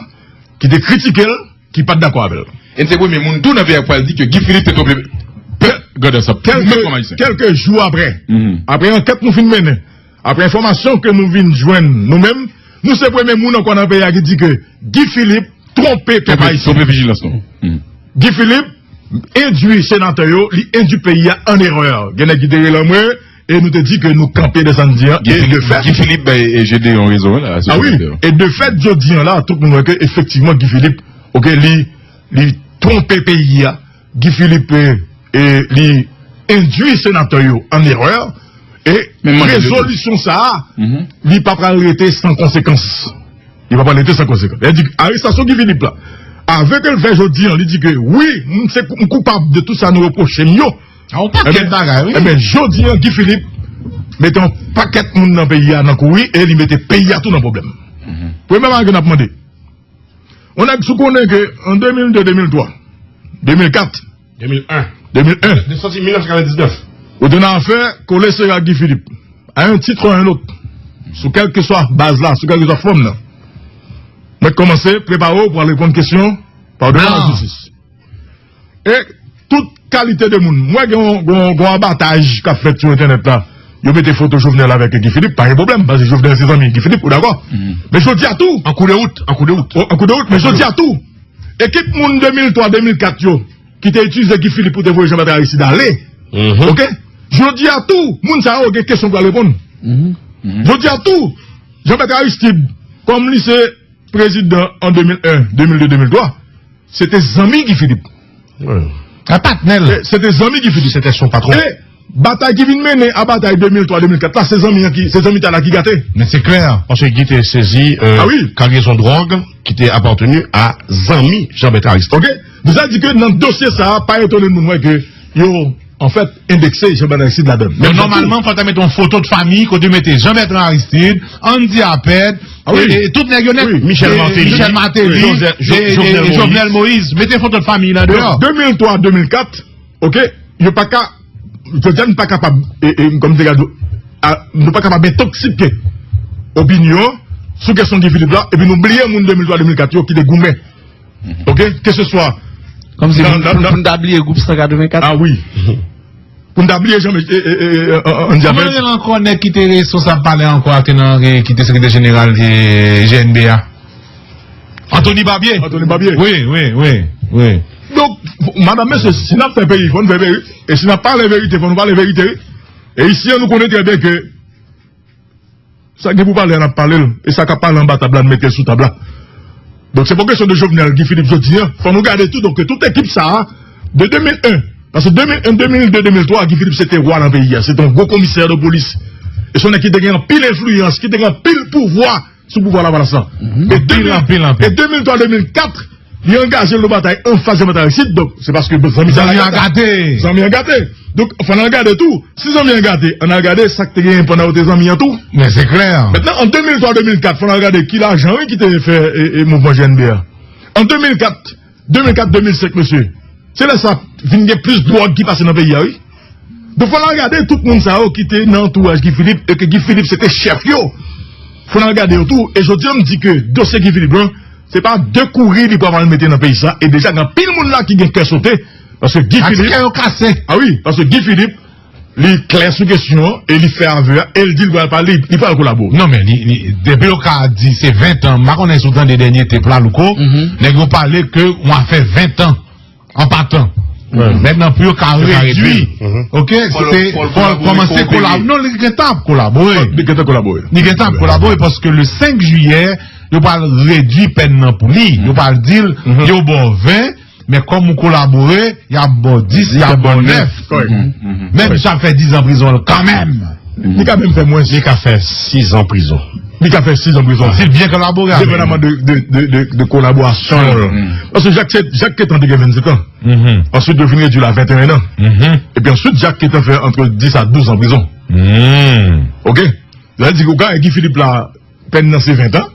ki te kritike l, ki pa t dakò avè l. E n se premye moun tou nan peyi a k pral di ke Guy Philippe te twonpe pèp. Gade sa. Kèlke, kèlke jou apre, apre ankèt nou fin mennen, apre enfòmasyon ke nou vin jwenn nou menm, nou se premye moun ankò nan peyi a ki di ke Guy Philippe twonpe pèp ayisyen. Twonpe vijilans nou. Guy Philippe endwi senatè yo, li endwi peyi a an erè. Gen nèg ki te rele anmwe, e nou te di ke nou kanpe de sa n di an, e de fèt. Guy Philippe bay, e, Gédéon rezon, wi, la. Ah wi, e de fèt, jodi an la, tout moun wè ke efektivman Guy Philippe, oke, li, li twonpe peyi a. Guy Philippe, e, e, li endwi senatè yo an erè, e rezolisyon sa a, li pa pral rete san konsekans. Li pa pral rete san konsekans. Sa vle di, arestasyon Guy Philippe la, avè ke l fè jodi an, li di ke, wi, m se, m koupab de tout sa nou repwoche m yo. A, yon pakèt bagay, wi. Enben, jodi an, Guy Philippe mete yon pakèt moun nan peyi a nan kouri e li mete peyi a tou nan pwoblèm. Premye bagay ke n ap mande, yon nèg sou konnen ke an de mil de, de mil twa, de mil kat, de mil en, de mil en, de sòti mil nèf san katrevendiznèf, ou te nan afè kole sere ak Guy Philippe, à un titre ou à un autre, sou kèlkeswa baz la, sou kèlkeswa fòm nan, mèt kòmanse prepare w pou al reponn kesyon pa w devan lajistis. E tout kalite de moun. M wè gen yon, gen yon, gen yon abataj k ap fèt sou entènèt la. Yo mete foto Jovenel avèk Guy Philippe, pa gen pwoblèm, paske Jovenel se zanmi Guy Philippe, ou dakò? Men jodi a tou. An kou de wout, an kou de wout. O, an kou de wout, men jodi a tou, ekip moun de mil twa, de mil kat yo, ki te itilize Guy Philippe pou te voye Jean Bertrand Aristide ale. Oke? Jodi a tou, moun sa yo gen kesyon pou al reponn. Jodi a tou, Jean Bertrand Aristide, kòm li se prezidan an de mil en, de mil de, de mil twa, se te zanmi Guy Philippe. Wi. A patnè l. E, se te zanmi Guy Philippe. Se te son patwon. E batay ki vin mennen a batay de mil twa, de mil kat la, se zanmi an ki, se zanmitay la ki gate. Men se klè, paske Guy te sezi, e, ah wi, karyezon dwòg ki te apateni a zanmi Jean Bertrand Aristide. Oke? Donk sa di ke nan dosye sa a, pa etone moun wè ke yo, anfèt, endekse Jean Bertrand Aristide ladan l. Donk, nòmalman, fò w ta mete yon foto de fanmi, kote w mete Jean Bertrand Aristide, Andy Apèd, ah wi, e, e tout nèg yo nèt. Wi, Michel Martelly, Michel Martelly, Joseph, Jo-, e, e, Jovenel Moïse. Jovenel Moïse. Mete foto de fanmi nan deyò. Donk, de mil twa, de mil kat, oke, yo pa ka, jodi a, nou pa kapab, e, e, kòm te gade, a, nou pa kapab entoksike opinyon sou kesyon Guy Philippe la, epi nou bliye moun de mil twa, de mil kat yo ki te goumen. Oke? Keseswa. Kòmsi pou, pou, pou n ta bliye gwoup san katrevenkat. Ah wi. Pou n ta bliye Jean, e, e, e, e, Andy Apèd. Kòman rele ankò nèg ki te responsab palè ankò a, ki nan, e, ki te sekretè jeneral, e, G N B a? Anthony Barbier. Anthony Barbier. Wi, wi, wi, wi. Donk, madanm, mesye, si n ap fè peyi, fò n fè peyi. E si n ap pale verite, fò nou pale verite, wi. E isi a, nou konnen trè byen ke Sa gen pou pale a, n ap pale l. E sa k ap pale anba tab la, n mete l sou tab la. Donk, se pa kesyon de Jovenel, Guy Philippe, jodi a. Fò nou gade tou, donk, tout ekip sa a, de de mil en, paske de mil en, de mil de, de mil twa, Guy Philippe se te wa nan peyi a. Se te yon gwo komisè de polis. E se yon nèg ki te gen anpil enfliyans, ki te gen anpil pouvwa sou pouvwa Lavalas la. E de mil, e de mil twa, de mil kat, li angaje l nan batay anfas de Matayisit, donk se paske zanmi sa la gate. Zanmi an gate. Donk, fò n al gade tou. Si zanmi an gate, ann al gade sa k te genyen pandan yo te zanmi an tou. Men se klè. Mentnan, an de mil twa, de mil kat, fò n al gade ki lajan, wi, ki te fè e, e, mouvman G N B a. An de mil kat, de mil kat, de mil senk, mesye, se lè sa vin gen plis dwòg ki pase nan peyi a, wi. Donk, fò n al gade tout moun sa yo ki te nan antouraj Guy Philippe e ke Guy Philippe se te chèf yo. Fò n al gade yo tou. E jodi a, m di ke dosye Guy Philippe lan, se pa de kouri li pral mete nan peyi sa. E deja, gen anpil moun la ki gen kè sote. Paske Guy Philippe. Kè yo kase. A wi, paske Guy Philippe, li klè sou kesyon an e li fè avè a e li di l pral, li, li pral kolabore. Non, men li, li, depi yo ka di se ven tan, m pa konnen si w tande dènye tep la, Louko, nèg yo pale ke w a fè ven tan an patan. Mentnan, pou yo ka redwi, oke, se fò l kòmanse kolabore. Non, li gentan ap kolabore. Li gentan kolabore. Li gentan ap kolabore paske le senk jiyè, yo pral redwi pèn nan pou li. Yo pral di l, yo ba w ven, men kòm ou kolabore, y ap ba w dis, y ap ba w nèf. Men misye ap fè diz an prizon l kanmenm. Li ka menm fè mwens. Li ka fè sis an prizon. Li ka fè sis an prizon. Si l byen kolabore avè yo. Depandaman de, de, de, de, de kolaborasyon l. Paske Jak, Jak Ketan te gen vennsenk an. Answit, yo fin redwi l a venteyen an. Epi answit, Jak Ketan fè antre dis a douz an prizon. Oke? Sa vle di ke ou ka wè Guy Philippe la, pèn nan se ven tan.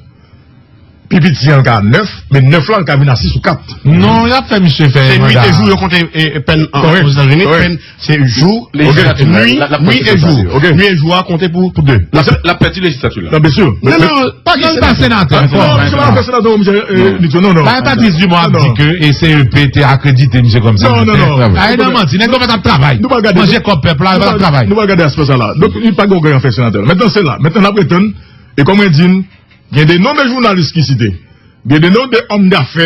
Pi piti an ka nèf, men nèf la, l ka vin a sis ou kat. Non, y ap fè misye fè manda. Se nuit et jour yo konte, e, e, pèn an Ozetazini, pèn se jou, lejislati, nuit, nuit et jour. Nuit et jour a konte pou, pou de. L ap, l ap pèdi lejislati la. Non, byen si. Non, non, pa gen senatè ankò. Non, misye pa fè senatè, misye, e, Nixon, non, non. Bagay Patrice Dumont ap di ke, e, C E P te akredite misye kòm senatè. Non, non, non. Ay, nan manti, nèg yo pa t ap travay. Manje kòb pèp la, yo pa t ap travay. Nou pral gade aspè sa la. Donk, li pa gen okenn afè senatè. Mentnan, se la. Mentnan, n ap retann. E kòm mwen di n, gen de non de jounalis ki site. Gen de non de òm dafè,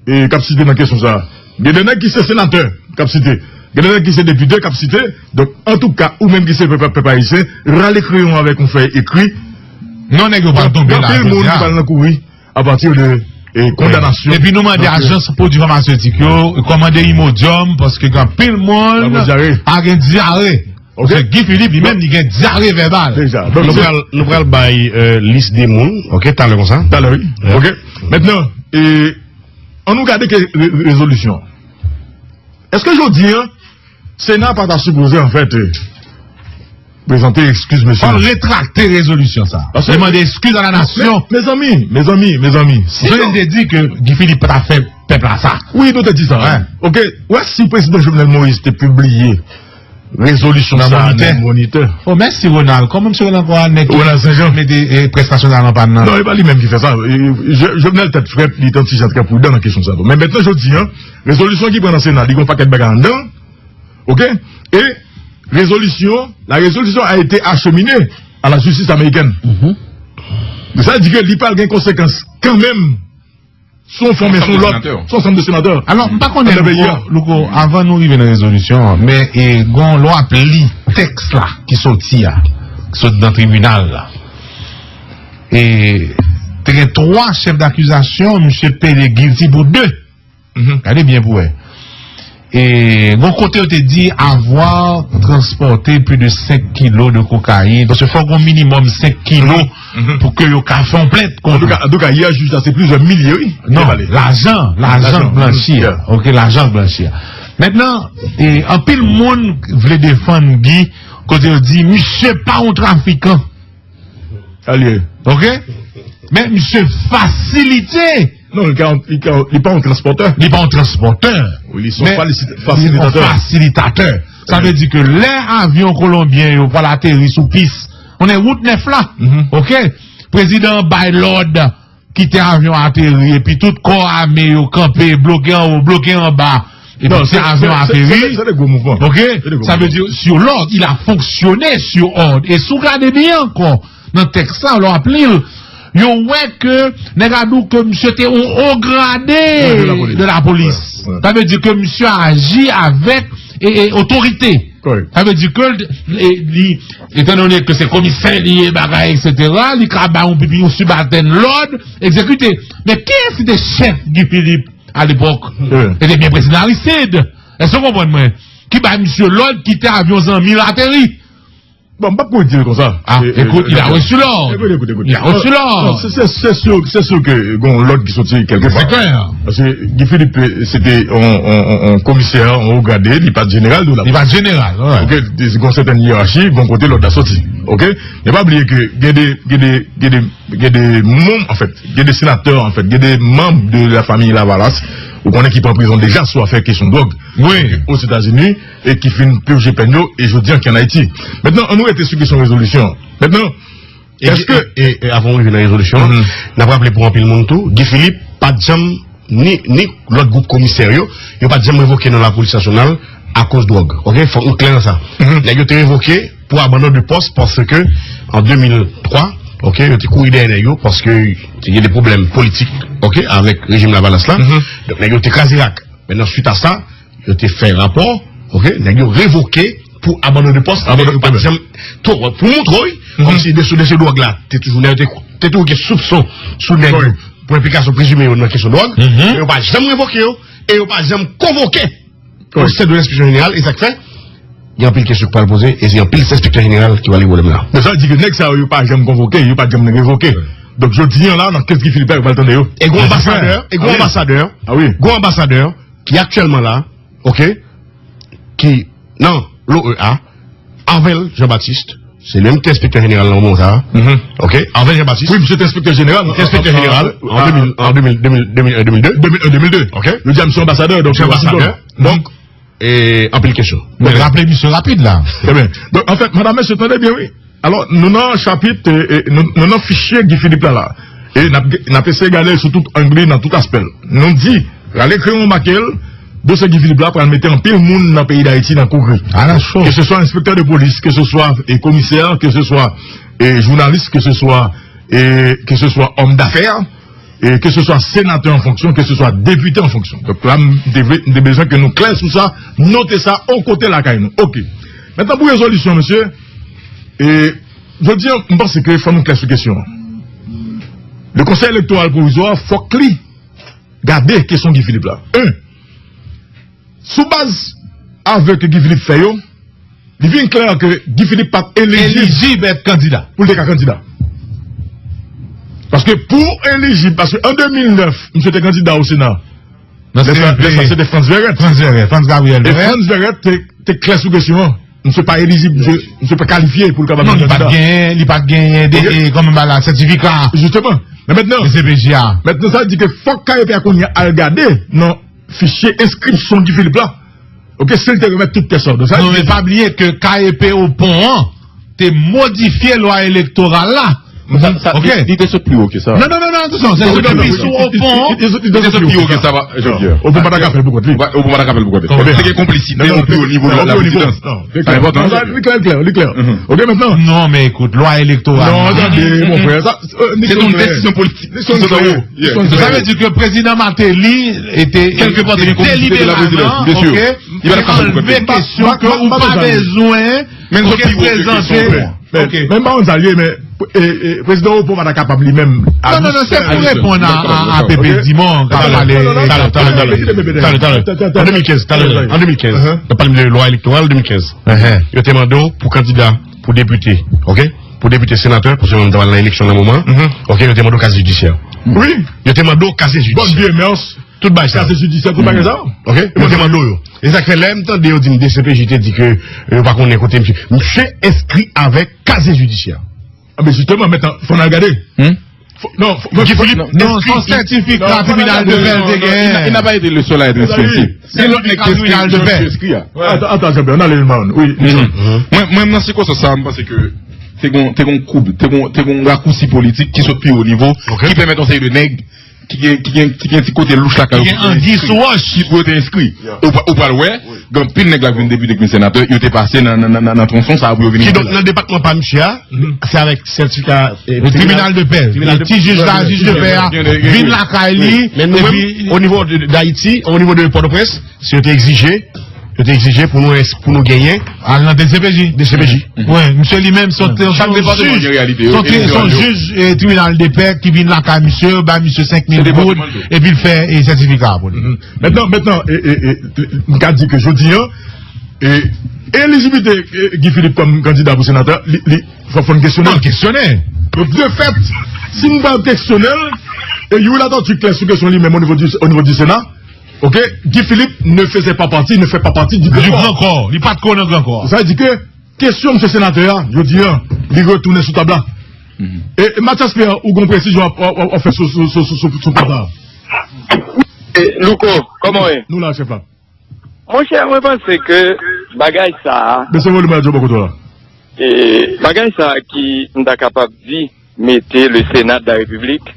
e, k ap site nan kesyon sa a. Gen de nèg ki se senatè k ap site. Gen de nèg ki se depite k ap site. Donk, antouka, ou menm ki se pèp, pèp ayisyen, rale kreyon avèk yon fèy ekri. Non, nèg yo pral tonbe la, jodi a. Gen anpil moun ki pral nan kouri apati de, e, kondanasyon. Epi nou mande ajans pwodui famasetik yo kòmande Imodium, paske gen anpil moun pa gen dyare. Oke. Paske Guy Philippe, li menm, li gen dyare vèbal. Deja. Donk, nou pral, nou pral bay, e, lis de moun, oke, talè konsa. Talè, wi. Oke. Mentnan, e, ann nou gade ke re-, re-, rezolisyon. Èske jodi a, Sena pa ta sipoze, anfèt, e, prezante eskiz, mesye? Fò l retrakte rezolisyon sa. Paske li mande eskiz a la nasyon. Mezanmi, mezanmi, mezanmi. Si nou te di ke Guy Philippe pa ta fè pèp la sa. Wi, nou te di sa. Oke. Ou wè, si prezidan Jovenel Moïse te pibliye rezolisyon sa nan Moniteur. Oh, mèsi, Ronald. Kòman misye rele ankò a, nèg ki mete, e, près nasyonal an pa nan? Non, e pa li menm ki fè sa. E, e, Jo-, Jovenel tèt frèt, li te yon ti jan trè pridan nan kesyon sa tou. Men mentnan, jodi a, rezolisyon ki pran nan Sena, li gen yon pakèt bagay anndan. Oke? E rezolisyon, la résolution a été acheminée à la justice américaine. Sa vle di ke li pral gen konsekans kanmenm. Se yon fanm, se yon lòt, se yon sanm de senatè. Alò, m pa konnen, Louko, Louko, avan nou rive nan rezolisyon an, men, e, gon, lè w ap li tèks la ki soti a, ki sot nan tribinal la. E te gen twa chèf dakizasyon, misye plede guilty pou de. Gade byen pou wè. E gon kote yo te di avoir transporté plus de cinq kilos de cocaïne. Paske fò gon minimòm senk kilo pou ke yo ka fè yon plent kont ou. Antouka, antouka, yè jij la se plizyè milye, wi. Non, lajan, lajan blanchi a. Oke, lajan blanchi a. Mentnan, e, anpil moun vle defann Guy, kote yo di, misye pa yon trafikan. Sa l ye. Oke? Men misye fasilite. Non, li ka, li ka, li pa yon transpòtè. Li pa yon transpòtè. Wi, li se yon fasilitatè. Sa vle di ke lè avyon kolonbyen yo pral ateri sou pis, on est wout nèf la. Oke? Prezidan bay lòd kite avyon ateri, epi tout kò ame yo kanpe, bloke anwo, bloke anba, epi ti avyon ateri. Se de gwo mouvman. Oke? Sa vle di, sur l'ordre, il a fonctionné sur ordre. E si w gade byen ankò, nan tèks la, lè w ap li l, yo wè ke nèg la di w ke misye te yon o grade de la polis. Sa vle di ke misye aji avèk, e, e, otorite. Sa vle di ke li, li, etan done ke se komisè li ye, bagay, etsetera, li ka bay yon pipi, yon sibaltèn lòd, egzekite. Men kiyès ki te chèf Guy Philippe alepòk? Se te byen prezidan Aristide. Èske w konprann mwen? Ki bay misye lòd kite avyon zanmi l ateri. Bon, m p ap kouri di l konsa. Ah, écoute, il a reçu l'ordre. Écoute, écoute, écoute. Il a reçu l'ordre. Se sur, se sur ke gon lòd ki soti kèlke pa. Paske Guy Philippe se te yon komisè, yon wo grade, li pa t jeneral de la. Li pa t jeneral, wi. Ok, gon sètèn yerachi, gon kote lòd la soti. Ok? Men pa bliye ke gen de, gen de, gen de, gen de manm, anfèt, gen de senatè, anfèt, gen de manm de la famille Lavalas, ou konnen ki pran prizon deja sou afè kesyon dwòg. Wi. Ozetazini, e ki fin pije pèn yo, e jodi an ki ann Ayiti. Mentnan, ann nou rete sou kesyon rezolisyon an. Mentnan, èske. E, e, e avan w rive nan rezolisyon an, n ap raple pou anpil moun tou, Guy Philippe pa t janm, ni, ni lòt gwoup komisè yo, yo pa t janm revoke nan Lapolis Nasyonal akoz dwòg. Ok? Fòk nou klè nan sa. Nèg yo te revoke pou abandon de pòs paske, an de mil twa, ok, yo te kouri dèyè nèg yo paske te gen de pwoblèm politik, ok, avèk rejim Lavalas la. Donk, nèg yo te kraze rak. Mentnan, suite à ça, yo te fè rapò, ok, nèg yo revoke pou abandon de pòs. Abandon de pòs. Pou montre w, kòmsi dosye, dosye dwòg la, te toujou, nèg yo te, te toujou gen soupson sou nèg yo pou enplikasyon prezime yo nan kesyon dwòg. Men yo pa janm revoke yo, e yo pa janm konvoke o sein de l'inspection générale, e sa k fè gen anpil kesyon ki pral poze, e se anpil enspektè jeneral ki pral gen pwoblèm la. Men sa vle di ke nèg sa yo, yo pa janm konvoke, yo pa janm revoke. Donk, jodi an la, nan kès Guy Philippe la, yo pral tande yo. E gon anbasadè, e gon anbasadè, gon anbasadè ki aktyèlman la, ok, ki nan l'O E A, Arvel Jean Baptiste, se li menm ki te enspektè jeneral nan moman sa a. Ok, Arvel Jean Baptiste. Wi, misye te enspektè jeneral. Te enspektè jeneral an de mil, an de mil, de mil, de mil, de mil de. De mil de. Ok. Yo di a misye anbasadè, donk. Misye anbasadè. Donk, e, anpil kesyon. Men raple misye rapid la. Trè byen. Donk, anfèt, medam, mesye, tande byen, wi. Alò, nou nan chapit, e, e, nou, nou nan fichye Guy Philippe la, la. E n ap, n ap eseye gade l sou tout ang li, nan tout aspè l. Nou di, rale kreyon, make l, dosye Guy Philippe la pral mete anpil moun nan peyi Dayiti nan kouri. Ke se swa enspektè de polis, ke se swa, e, komisè, ke se swa, e, jounalis, ke se swa, e, ke se swa òm dafè, e, ke se swa senatè an fonksyon, ke se swa depite an fonksyon. Donk la, m te vle, m te bezwen ke nou klè sou sa, note sa, yon kote lakay nou. Ok. Mentnan, pou rezolisyon, mesye, e, jodi an, m panse ke fò nou klè sou kesyon an. Le Konsèy Elektoral Pwovizwa, fòk li gade kesyon Guy Philippe la. En, sou baz avè ke Guy Philippe fè yo, li vin klè ke Guy Philippe pa t elijib. Elijib èt kandida. Pou l te ka kandida. Paske pou w elijib, paske an de mil nèf, misye te kandida o Sena. Lè sa, lè sa, se te Frantz Verret. Frantz Verret, Frantz Gabriel Verret. E Frantz Verret te, te klè sou kesyon an. Misye pa elijib, misye, misye pa kalifye pou l kapab vin kandida. Non, li pa t genyen, li pa t genyen de, e, kòman ba la, sètifika. Jisteman. Men mentnan, D C P J a. Mentnan, sa vle di ke fòk K E P a kounye a al gade nan fichye enskripsyon Guy Philippe la. Ok, si l te remèt tout pyès la. Donk, sa vle di. Non, men pa bliye ke K E P o pon an te modifye lwa elektoral la. Sa, sa, ok. Li, li te sot pi wo ke sa. Non, non, non, non, atansyon, se sot pi wo. O pon, li te sot pi wo ke sa, Jean-Pierre. O pon pa ta ka fè l pou kont li. O pon pa ta ka fè l pou kont li. Te gen konplisite o pi wo nivo de la prezidans. Sa enpòtan. Li klè, li klè, li klè. Ok, mentnan. Non, men ekout, lwa elektoral la. Non, tande, mon frè. Sa, se yon desizyon politik. Sa vle di ke prezidan Martelly te, kèlke pa, te gen konplisite de la prezidans, mesye. Li pa t ap ka fè l pou kont li. Anlve kesyon ke ou pa bezwen prezante. Men m pa konn sa l ye, men, e, e, prezidan Opo pa ta kapab li menm. Non, non, non, se pou reponn a, a, a Pepe Dimon k ap pale talè, talè, talè, talè. An de mil kenz, talè, an de mil kenz, n ap pale de lwa elektoral de mil kenz. Yo te mande w pou kandida pou depite, ok? Pou depite, senatè, paske nou t ap al nan eleksyon nan moman, ok? Yo te mande w kazye jidisyè. Wi. Yo te mande w kazye jidisyè. Bòn vye mès. Tout bagay sa. Kazye jidisyè, tout bagay sa. Ok? Yo te mande w yo. E sa k fè lè m tande yo di m D C P J te di ke yo pa konnen kote misye. Misye enskri avèk kazye jidisyè. A, men jisteman, mentnan, fò n al gade. Non, fò, fò, fò, non, non, se yon sètifika tribinal de pè l te genyen. Il n'a pas été le seul à être inscrit ici. Gen lòt nèg ki enskri, ki enskri a. Atann, atann, Jean-Pierre, n ale Maron. Wi. Mwen, mwen, nan sikonstans sa a, m panse ke te gon, te gon koub, te gon, te gon rakousi politik ki sot pi wo nivo, ki pèmèt yon seri de nèg ki gen, ki gen, ki gen ti kote louch lakay yo, ki gen angi sou wòch, ki pou yo te enskri. Ou pra-, ou pral wè, gen anpil nèg la k vin depite, k vin senatè, yo te pase nan, nan, nan, nan, nan tronson sa a pou yo vin rete la. Kidonk, nan depatman pa misye a, se avèk sètifika, e, tribinal de pè, tribinal de pè, ti jij la, jij de pè a vin lakay li, men nou menm, o nivo de, de Ayiti, o nivo de Pòtoprens, si yo te egzije, Yo te egzije pou nou res- pou nou genyen Al nan D C P J. D C P J. Wi, misye li menm se yon se yon jij, se yon jij tribinal de pè ki vin lakay misye, bay misye senk mil goud, epi l fè sètifika a pou li. Mentnan, mentnan, m ka di ke jodi an, elijibilite Guy Philippe kòm kandida pou senatè, li fò fò n kesyone l. Kesyone. Donk, de fèt, si n pa kesyone l, e Youri Latortue klè sou kesyon li menm o nivo di Sena, ok, Guy Philippe ne faisait pas partie, ne fait pas partie du Grand Corps. Li pa t ko nan Gran Kò a. Sa vle di ke kesyon misye senatè a, jodi an, li retounen sou tab la. E Mathias Pierre, ou gon presizyon w ap fè sou pòt la? Louko, kòman w ye? Nou la, chèf la. Monchè, mwen panse ke bagay sa a. Bese volim radyo bò kote w la. Bagay sa a ki m ta kapab di mete le Sénat de la République,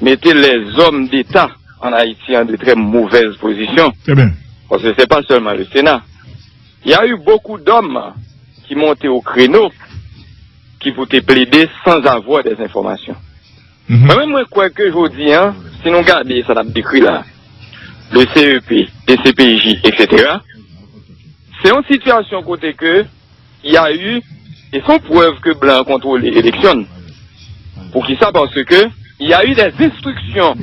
mete les hommes d'État en Haïti en de très mauvaise position. Paske se pa sèlman le Sénat. Il y a eu beaucoup d'hommes qui montaient au créneau ki pou te plede sans avoir des informations. Mwen menm mwen kwè ke jodi an, si nou gade sa n ap dekri la, le C E P, D C P J, et cetera, se yon sitiyasyon kote ke y a eu, e se yon prèv ke blan an kontwole eleksyon. Poukisa? Paske y a eu des instructions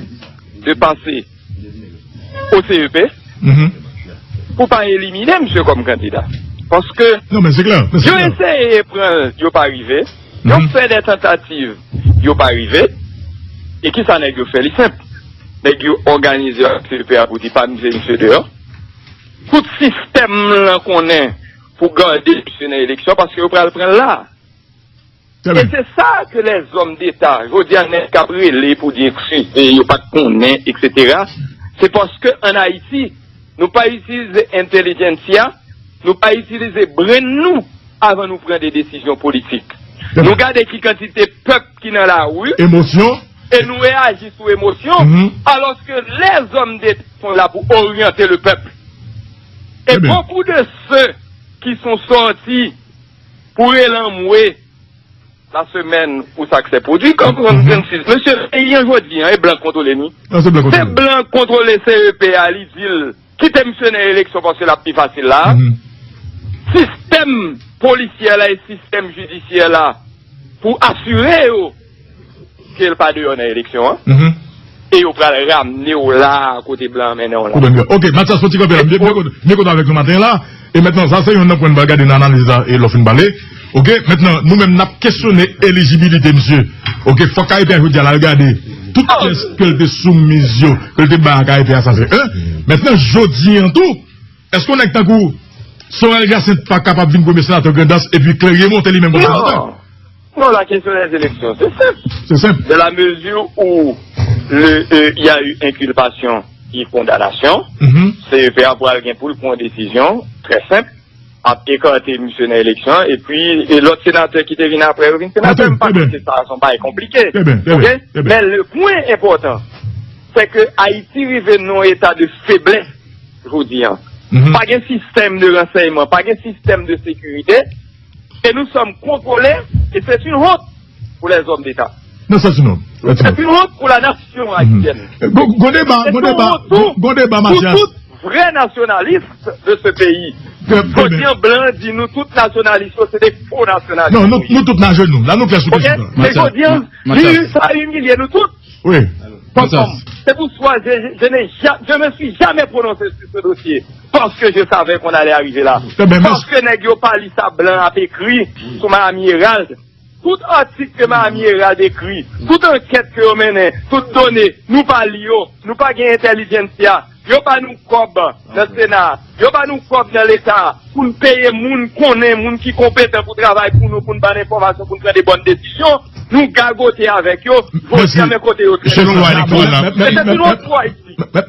de passer au C E P pou pa elimine misye kòm kandida. Paske yo eseye pran l, yo pa rive. Yo fè de tantativ, yo pa rive. E kisa nèg yo fè? Li senp. Nèg yo òganize ak C E P a pou di pa mete misye deyò. Tout sistèm lan konnen pou gade misye nan eleksyon paske yo pral pran l la. E se sa ke lèzòm deta, jodi a nèg k ap rele pou di eskize, yo pa t konnen, et cetera. Se paske ann Ayiti, nou pa itilize entèlijensya, nou pa itilize brenn nou avan nou pran de desizyon politik. Nou gade ki kantite pèp ki nan lari. Emosyon. E nou reyaji sou emosyon, alòske lèzòm deta sont là pour orienter le peuple. Et beaucoup de ceux qui sont sortis pour rele anmwe la semaine où ça s'est produit, en trente-six, mesye, peyi an jodi an, e blan k kontwole ni. Se blan k kontwole C E P a, li di l kite misye nan eleksyon paske l ap pi fasil la. Sistèm polisyè la e sistèm jidisyè la pou asire yo ke l pa deyò nan eleksyon an. E yo pral ramne w la kote blan an mennen w la. Ok, Matyas, fò ti kanpe la. M byen kontan avèk nou maten an la. E mentnan, sa se youn nan pwen n pral gade nan analiz la e lè w fin pale. Ok, mentnan, nou menm n ap kesyone elijibilite misye. Ok, fòk K E P a jodi a l al gade tout pyès ke l te soumiz yo, ke l te bay a K E P a, sa se en. Mentnan, jodi an tou, èske yon nèg tankou Sorel Jacinthe pa kapab vin premye senatè Grandans epi Clergé monte li menm kòm senatè? Non, la question des élections, c'est simple. C'est simple. Dans la mesure où le, euh, il y a eu inculpation et condamnation, C E P a pral gen pou l pran yon desizyon trè senp, ap ekate misye nan eleksyon, epi e lòt senatè ki te vin apre yo vin senatè. M pa panse sa se yon bagay konplike. Ok? Men le pwen enpòtan, se ke Ayiti rive nan yon eta de feblès jodi an. Pa gen sistèm de ransèyman, pa gen sistèm de sekirite, et nous sommes contrôlés, et c'est une honte pour les hommes d'État. Non, c'est une honte. C'est une honte pour la nation haïtienne. Gon deba, gon deba, gon deba, Matyas. Pour tout vrai nationaliste de ce pays. Jodi an blan di nou tout nasyonalis yo se de fo nasyonalis. Non, nou tout nan jenou. La nou klè sou kesyon. Ok? E jodi an, li sa imilye nou tout. Oui. Tonton, c'est pour ça, je, je n'ai ja- je me suis jamais prononcé sur ce dossier parce que je savais qu'on allait arriver là. Parce que nèg yo pa li sa blan ap ekri sou Miami Herald. Tout atik ke Miami Herald ekri, tout ankèt ke yo mennen, tout done, nou pa li yo, nou pa gen entèlijensya. Yo ba nou kòb nan Sena, yo ba nou kòb nan Leta pou n peye moun konnen, moun ki konpetan pou travay pou nou, pou n ba n enfòmasyon, pou n pran de bòn desizyon. Nou gagote avèk yo, jodi a men kote yo. Selon lwa elektoral la. E se tout lòt fwa isi.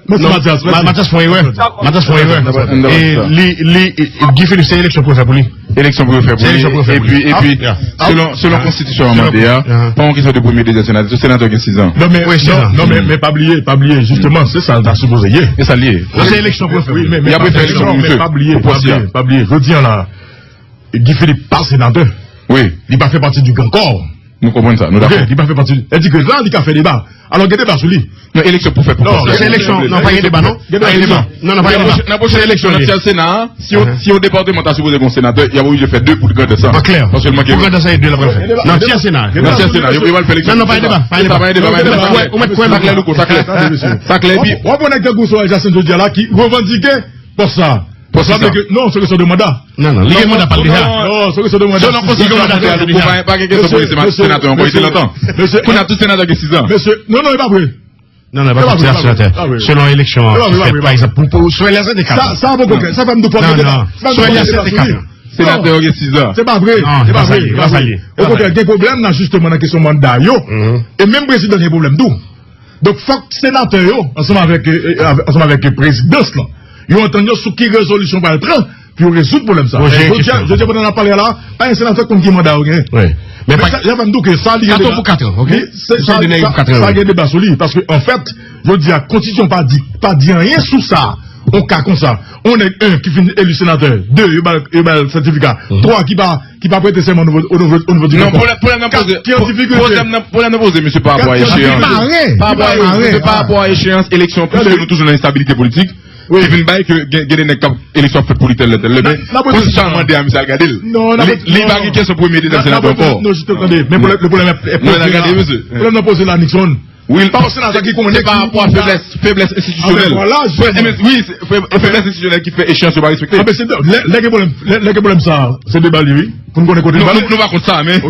Mèsi Matyas. Matyas fè erè. Matyas fè erè. Li, li, Guy Philippe, se eleksyon pou yo fè pou li. Eleksyon pou yo fè pou li. Epi, epi, selon, selon konstitisyon an mande a, pa yon kesyon de premye, dezyèm senatè, tout senatè gen sizan. Non, men, non, men, men pa bliye, pa bliye, jisteman, se sa l ta sipoze ye. E sa l ye. Se eleksyon pou yo fè pou li. Y ap refè eleksyon pou misye. Men pa bliye, pa bliye, pa bliye. Jodi an la, Guy Philippe pa senatè. Wi. Li pa fè pati di Gran Kò. Nou konprann sa, nou dakò. Li pa fè pati. Li di ke la, li ka fè deba. Alò, gen deba sou li. Non, eleksyon pou fè pou Non, se eleksyon. Non, pa gen deba, non. Pa gen deba. Non, non, pa gen deba. Nan pwochen eleksyon, nan tyè Sena, si yon, si yon depatman ta sipoze gen yon senatè, y ap oblije fè de pou grandans lan. An klè. Paske l manke. Pou grandans lan, e de l ap fè. Nan tyè Sena. Nan tyè Sena, yo pral fè eleksyon. Non, non, pa gen deba. Pa gen deba. Sa pa gen deba. Sa klè, louko, sa klè. Sa klè, epi. W ap wè nèg tankou Sorel Jacinthe jodi a la ki revandike pòs sa. Pòs sa. Non, se kesyon de manda. Non, non, li gen manda pa l deja. Non, se kesyon de manda. Selon konstitisyon a Montréal, ou pa gen kesyon pou li se senatè ankò, li te lontan. Kounye a tout senatè gen sizan. Mesye, non, non, e pa vre. Non, non, e pa tout senatè. Selon eleksyon an ki fèt, pa egzanp, pou, pou, sou eleksyon de kat. Sa, sa poko, sa fè m di w pa gen deba. Non, non, sou eleksyon de kat. Senatè yo gen sizan. Se pa vre. Non, se pa sa l ye, se pa sa l ye. Okontrè, gen pwoblèm nan, jisteman, nan kesyon manda yo. E menm prezidan gen pwoblèm tou. Donk, fòk senatè yo, ansanm avèk, e, e, avè-, ansanm avèk, e, prezidans lan, yo antann yo sou ki rezolisyon pral pran pou yo rezoud pwoblèm sa. Jodi a, jodi a, pandan n ap pale a la, pa gen senatè k konn ki manda yo genyen. Men sa, sa fè m di w ke sa li gen deba. Sa, sa gen deba sou li, paske, anfèt, jodi a, konstitisyon pa di, pa di anyen sou sa. On ka konsa, on nèg, en, ki fin eli senatè, de, yo ba l, yo ba l sètifika, twa, ki pa ki pa prete sèman o nivo, o nivo, o nivo di Non, pwoblèm, pwoblèm nan poze, pwoblèm nan, pwoblèm nan poze, mesye, pa rapò a echeyans. Pa rapò a, pa rapò a echeyans eleksyon, piske nou toujou nan enstabilite politik. Ki vin bay ke gen, gen de nèg k ap eleksyon ap fèt pou li tèl lè, tèl lè, men konstitisyon an mande a misye al gade l. Li, li pa gen kesyon premye, dezyèm senatè ankò. Non, jis tande, men pwoblèm, pwoblèm, pwoblèm nan poze la, Nixon. Wi, pa yon senatè ki konnen ki pa rapò a feblès, feblès enstitisyonèl. Wi, feblès enstitisyonèl ki fè echeyans yo pa respekte. Lè gen pwoblèm, lè gen pwoblèm sa, se deba li, wi. Pou n konnen kote nou, nou pa kont sa, men.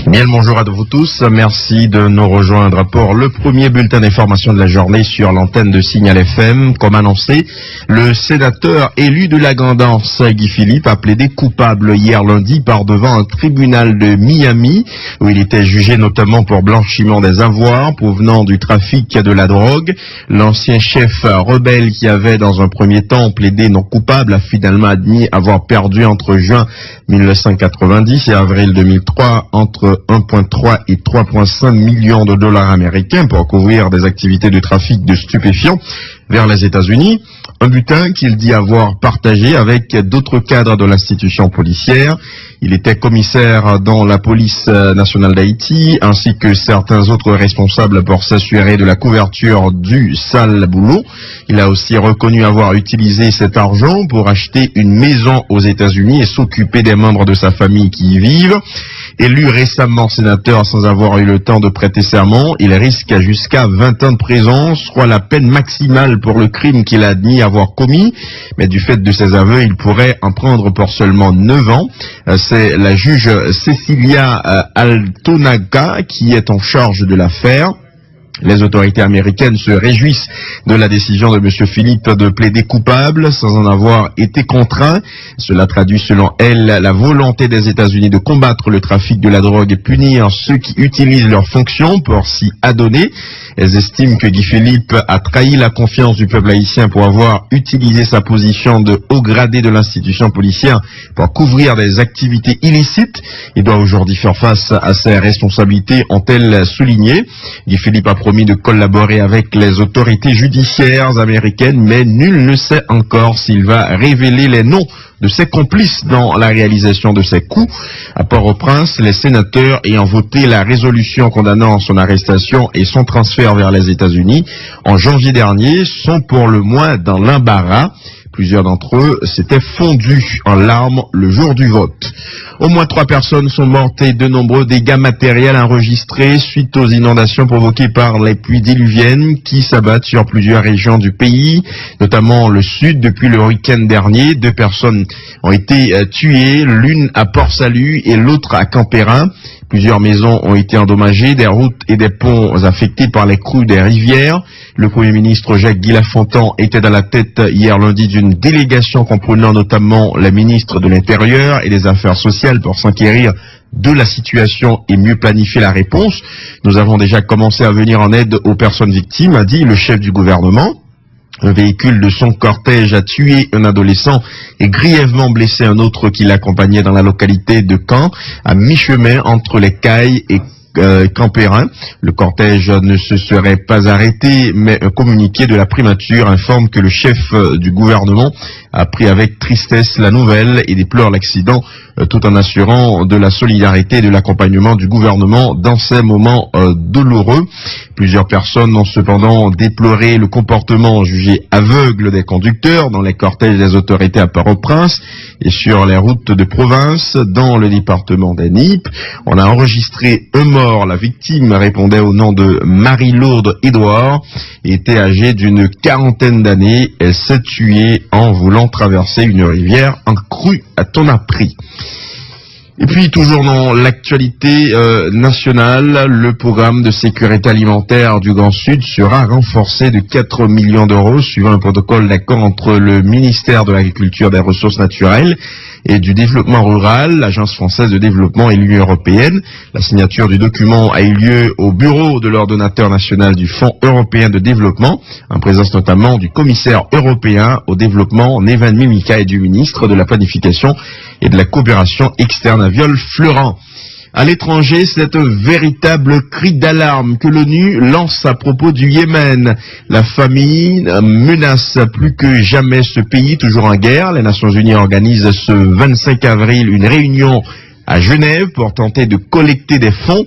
Bien le bonjour à vous tous. Merci de nous rejoindre pour le premier bulletin d'information de la journée sur l'antenne de Signal F M. Comme annoncé, le sénateur élu de la Grande Anse, Guy Philippe, a plaidé coupable hier lundi par devant un tribunal de Miami, où il était jugé notamment pour blanchiment des avoirs provenant du trafic de la drogue. L'ancien chef rebelle, qui avait dans un premier temps plaidé non coupable, a finalement admis avoir perdu entre juin mille neuf cent quatre-vingt-dix et avril deux mille trois entre un point trois et trois point cinq millions de dollars américains pour couvrir des activités de trafic de stupéfiants vers les États-Unis. Un butin qu'il dit avoir partagé avec d'autres cadres de l'institution policière. Il était commissaire dans la police, euh, nationale d'Haïti, ainsi que certains autres responsables pour s'assurer de la couverture du sale boulot. Il a aussi reconnu avoir utilisé cet argent pour acheter une maison aux États-Unis et s'occuper des membres de sa famille qui y vivent. Élu récemment sénateur sans avoir eu le temps de prêter serment, il risque jusqu'à vingt ans de prison, soit la peine maximale pour le crime qu'il a admis avoir commis. Mais du fait de ses aveux, il pourrait en prendre pour seulement neuf ans. Euh, c'est la juge Cecilia, euh, Altonaga qui est en charge de l'affaire. Les autorités américaines se réjouissent de la décision de Monsieur Philippe de plaider coupable sans en avoir été contraint. Cela traduit selon elles la volonté des États-Unis de combattre le trafic de la drogue et punir ceux qui utilisent leurs fonctions pour s'y adonner. Elles estiment que Guy Philippe a trahi la confiance du peuple haïtien pour avoir utilisé sa position de haut gradé de l'institution policière pour couvrir des activités illicites. Il doit aujourd'hui faire face à ses responsabilités, ont-elles souligné. Guy Philippe a promis de collaborer avec les autorités judiciaires américaines, mais nul ne sait encore s'il va révéler les noms de ses complices dans la réalisation de ces coups. À Port-au-Prince, les sénateurs ayant voté la résolution condamnant son arrestation et son transfert vers les États-Unis en janvier dernier sont pour le moins dans l'embarras. Plusieurs d'entre eux s'étaient fondus en larmes le jour du vote. Au moins trois personnes sont mortes et de nombreux dégâts matériels enregistrés suite aux inondations provoquées par les pluies diluviennes qui s'abattent sur plusieurs régions du pays, notamment le sud. Depuis le week-end dernier, deux personnes ont été, euh, tuées, l'une à Port-Salut et l'autre à Camp-Perrin. Plusieurs maisons ont été endommagées, des routes et des ponts affectés par les crues des rivières. Le Premier ministre Jacques Guy Lafontant était à la tête hier lundi d'une délégation comprenant notamment les ministres de l'Intérieur et des Affaires sociales pour s'enquérir de la situation et mieux planifier la réponse. Nous avons déjà commencé à venir en aide aux personnes victimes, a dit le chef du gouvernement. Un véhicule de son cortège a tué un adolescent et grièvement blessé un autre qui l'accompagnait dans la localité de Caen, à mi-chemin entre Les Cayes et euh, Camp-Perrin. Le cortège ne se serait pas arrêté, mais un communiqué de la primature informe que le chef, euh, du gouvernement a pris avec tristesse la nouvelle et déplore l'accident, euh, tout en assurant de la solidarité et de l'accompagnement du gouvernement dans ces moments, euh, douloureux. Plusieurs personnes ont cependant déploré le comportement jugé aveugle des conducteurs dans les cortèges des autorités à Port-au-Prince et sur les routes de province dans le département des Nippes. On a enregistré un mort. La victime répondait au nom de Marie-Lourdes Édouard, était âgée d'une quarantaine d'années. Elle s'est tuée en voulant traverser une rivière en crue à ton appris. Et puis, toujours dans l'actualité, euh, nationale, le programme de sécurité alimentaire du Grand Sud sera renforcé de quatre millions d'euros, suivant un protocole d'accord entre le ministère de l'Agriculture, des Ressources naturelles et du Développement rural, l'Agence française de développement et l'Union européenne. La signature du document a eu lieu au bureau de l'ordonnateur national du Fonds européen de développement, en présence notamment du commissaire européen au développement, Neven Mimica, et du ministre de la Planification et de la Coopération externe, Aviol Fleuran. À l'étranger, c'est un véritable cri d'alarme que l'ONU lance à propos du Yémen. La famine menace plus que jamais ce pays, toujours en guerre. Les Nations Unies organisent ce vingt-cinq avril une réunion à Genève pour tenter de collecter des fonds.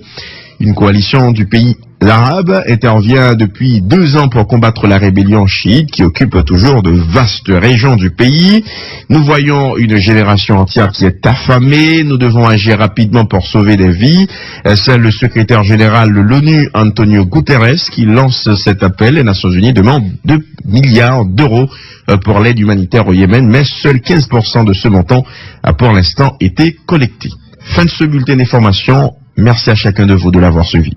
Une coalition du pays arabe intervient depuis deux ans pour combattre la rébellion chiite qui occupe toujours de vastes régions du pays. Nous voyons une génération entière qui est affamée. Nous devons agir rapidement pour sauver des vies. Euh, c'est le secrétaire général de l'ONU, Antonio Guterres, qui lance cet appel. Les Nations Unies demandent deux milliards d'euros, euh, pour l'aide humanitaire au Yémen, mais seuls quinze pour cent de ce montant a pour l'instant été collecté. Fin de ce bulletin d'information. Merci à chacun de vous de l'avoir suivi.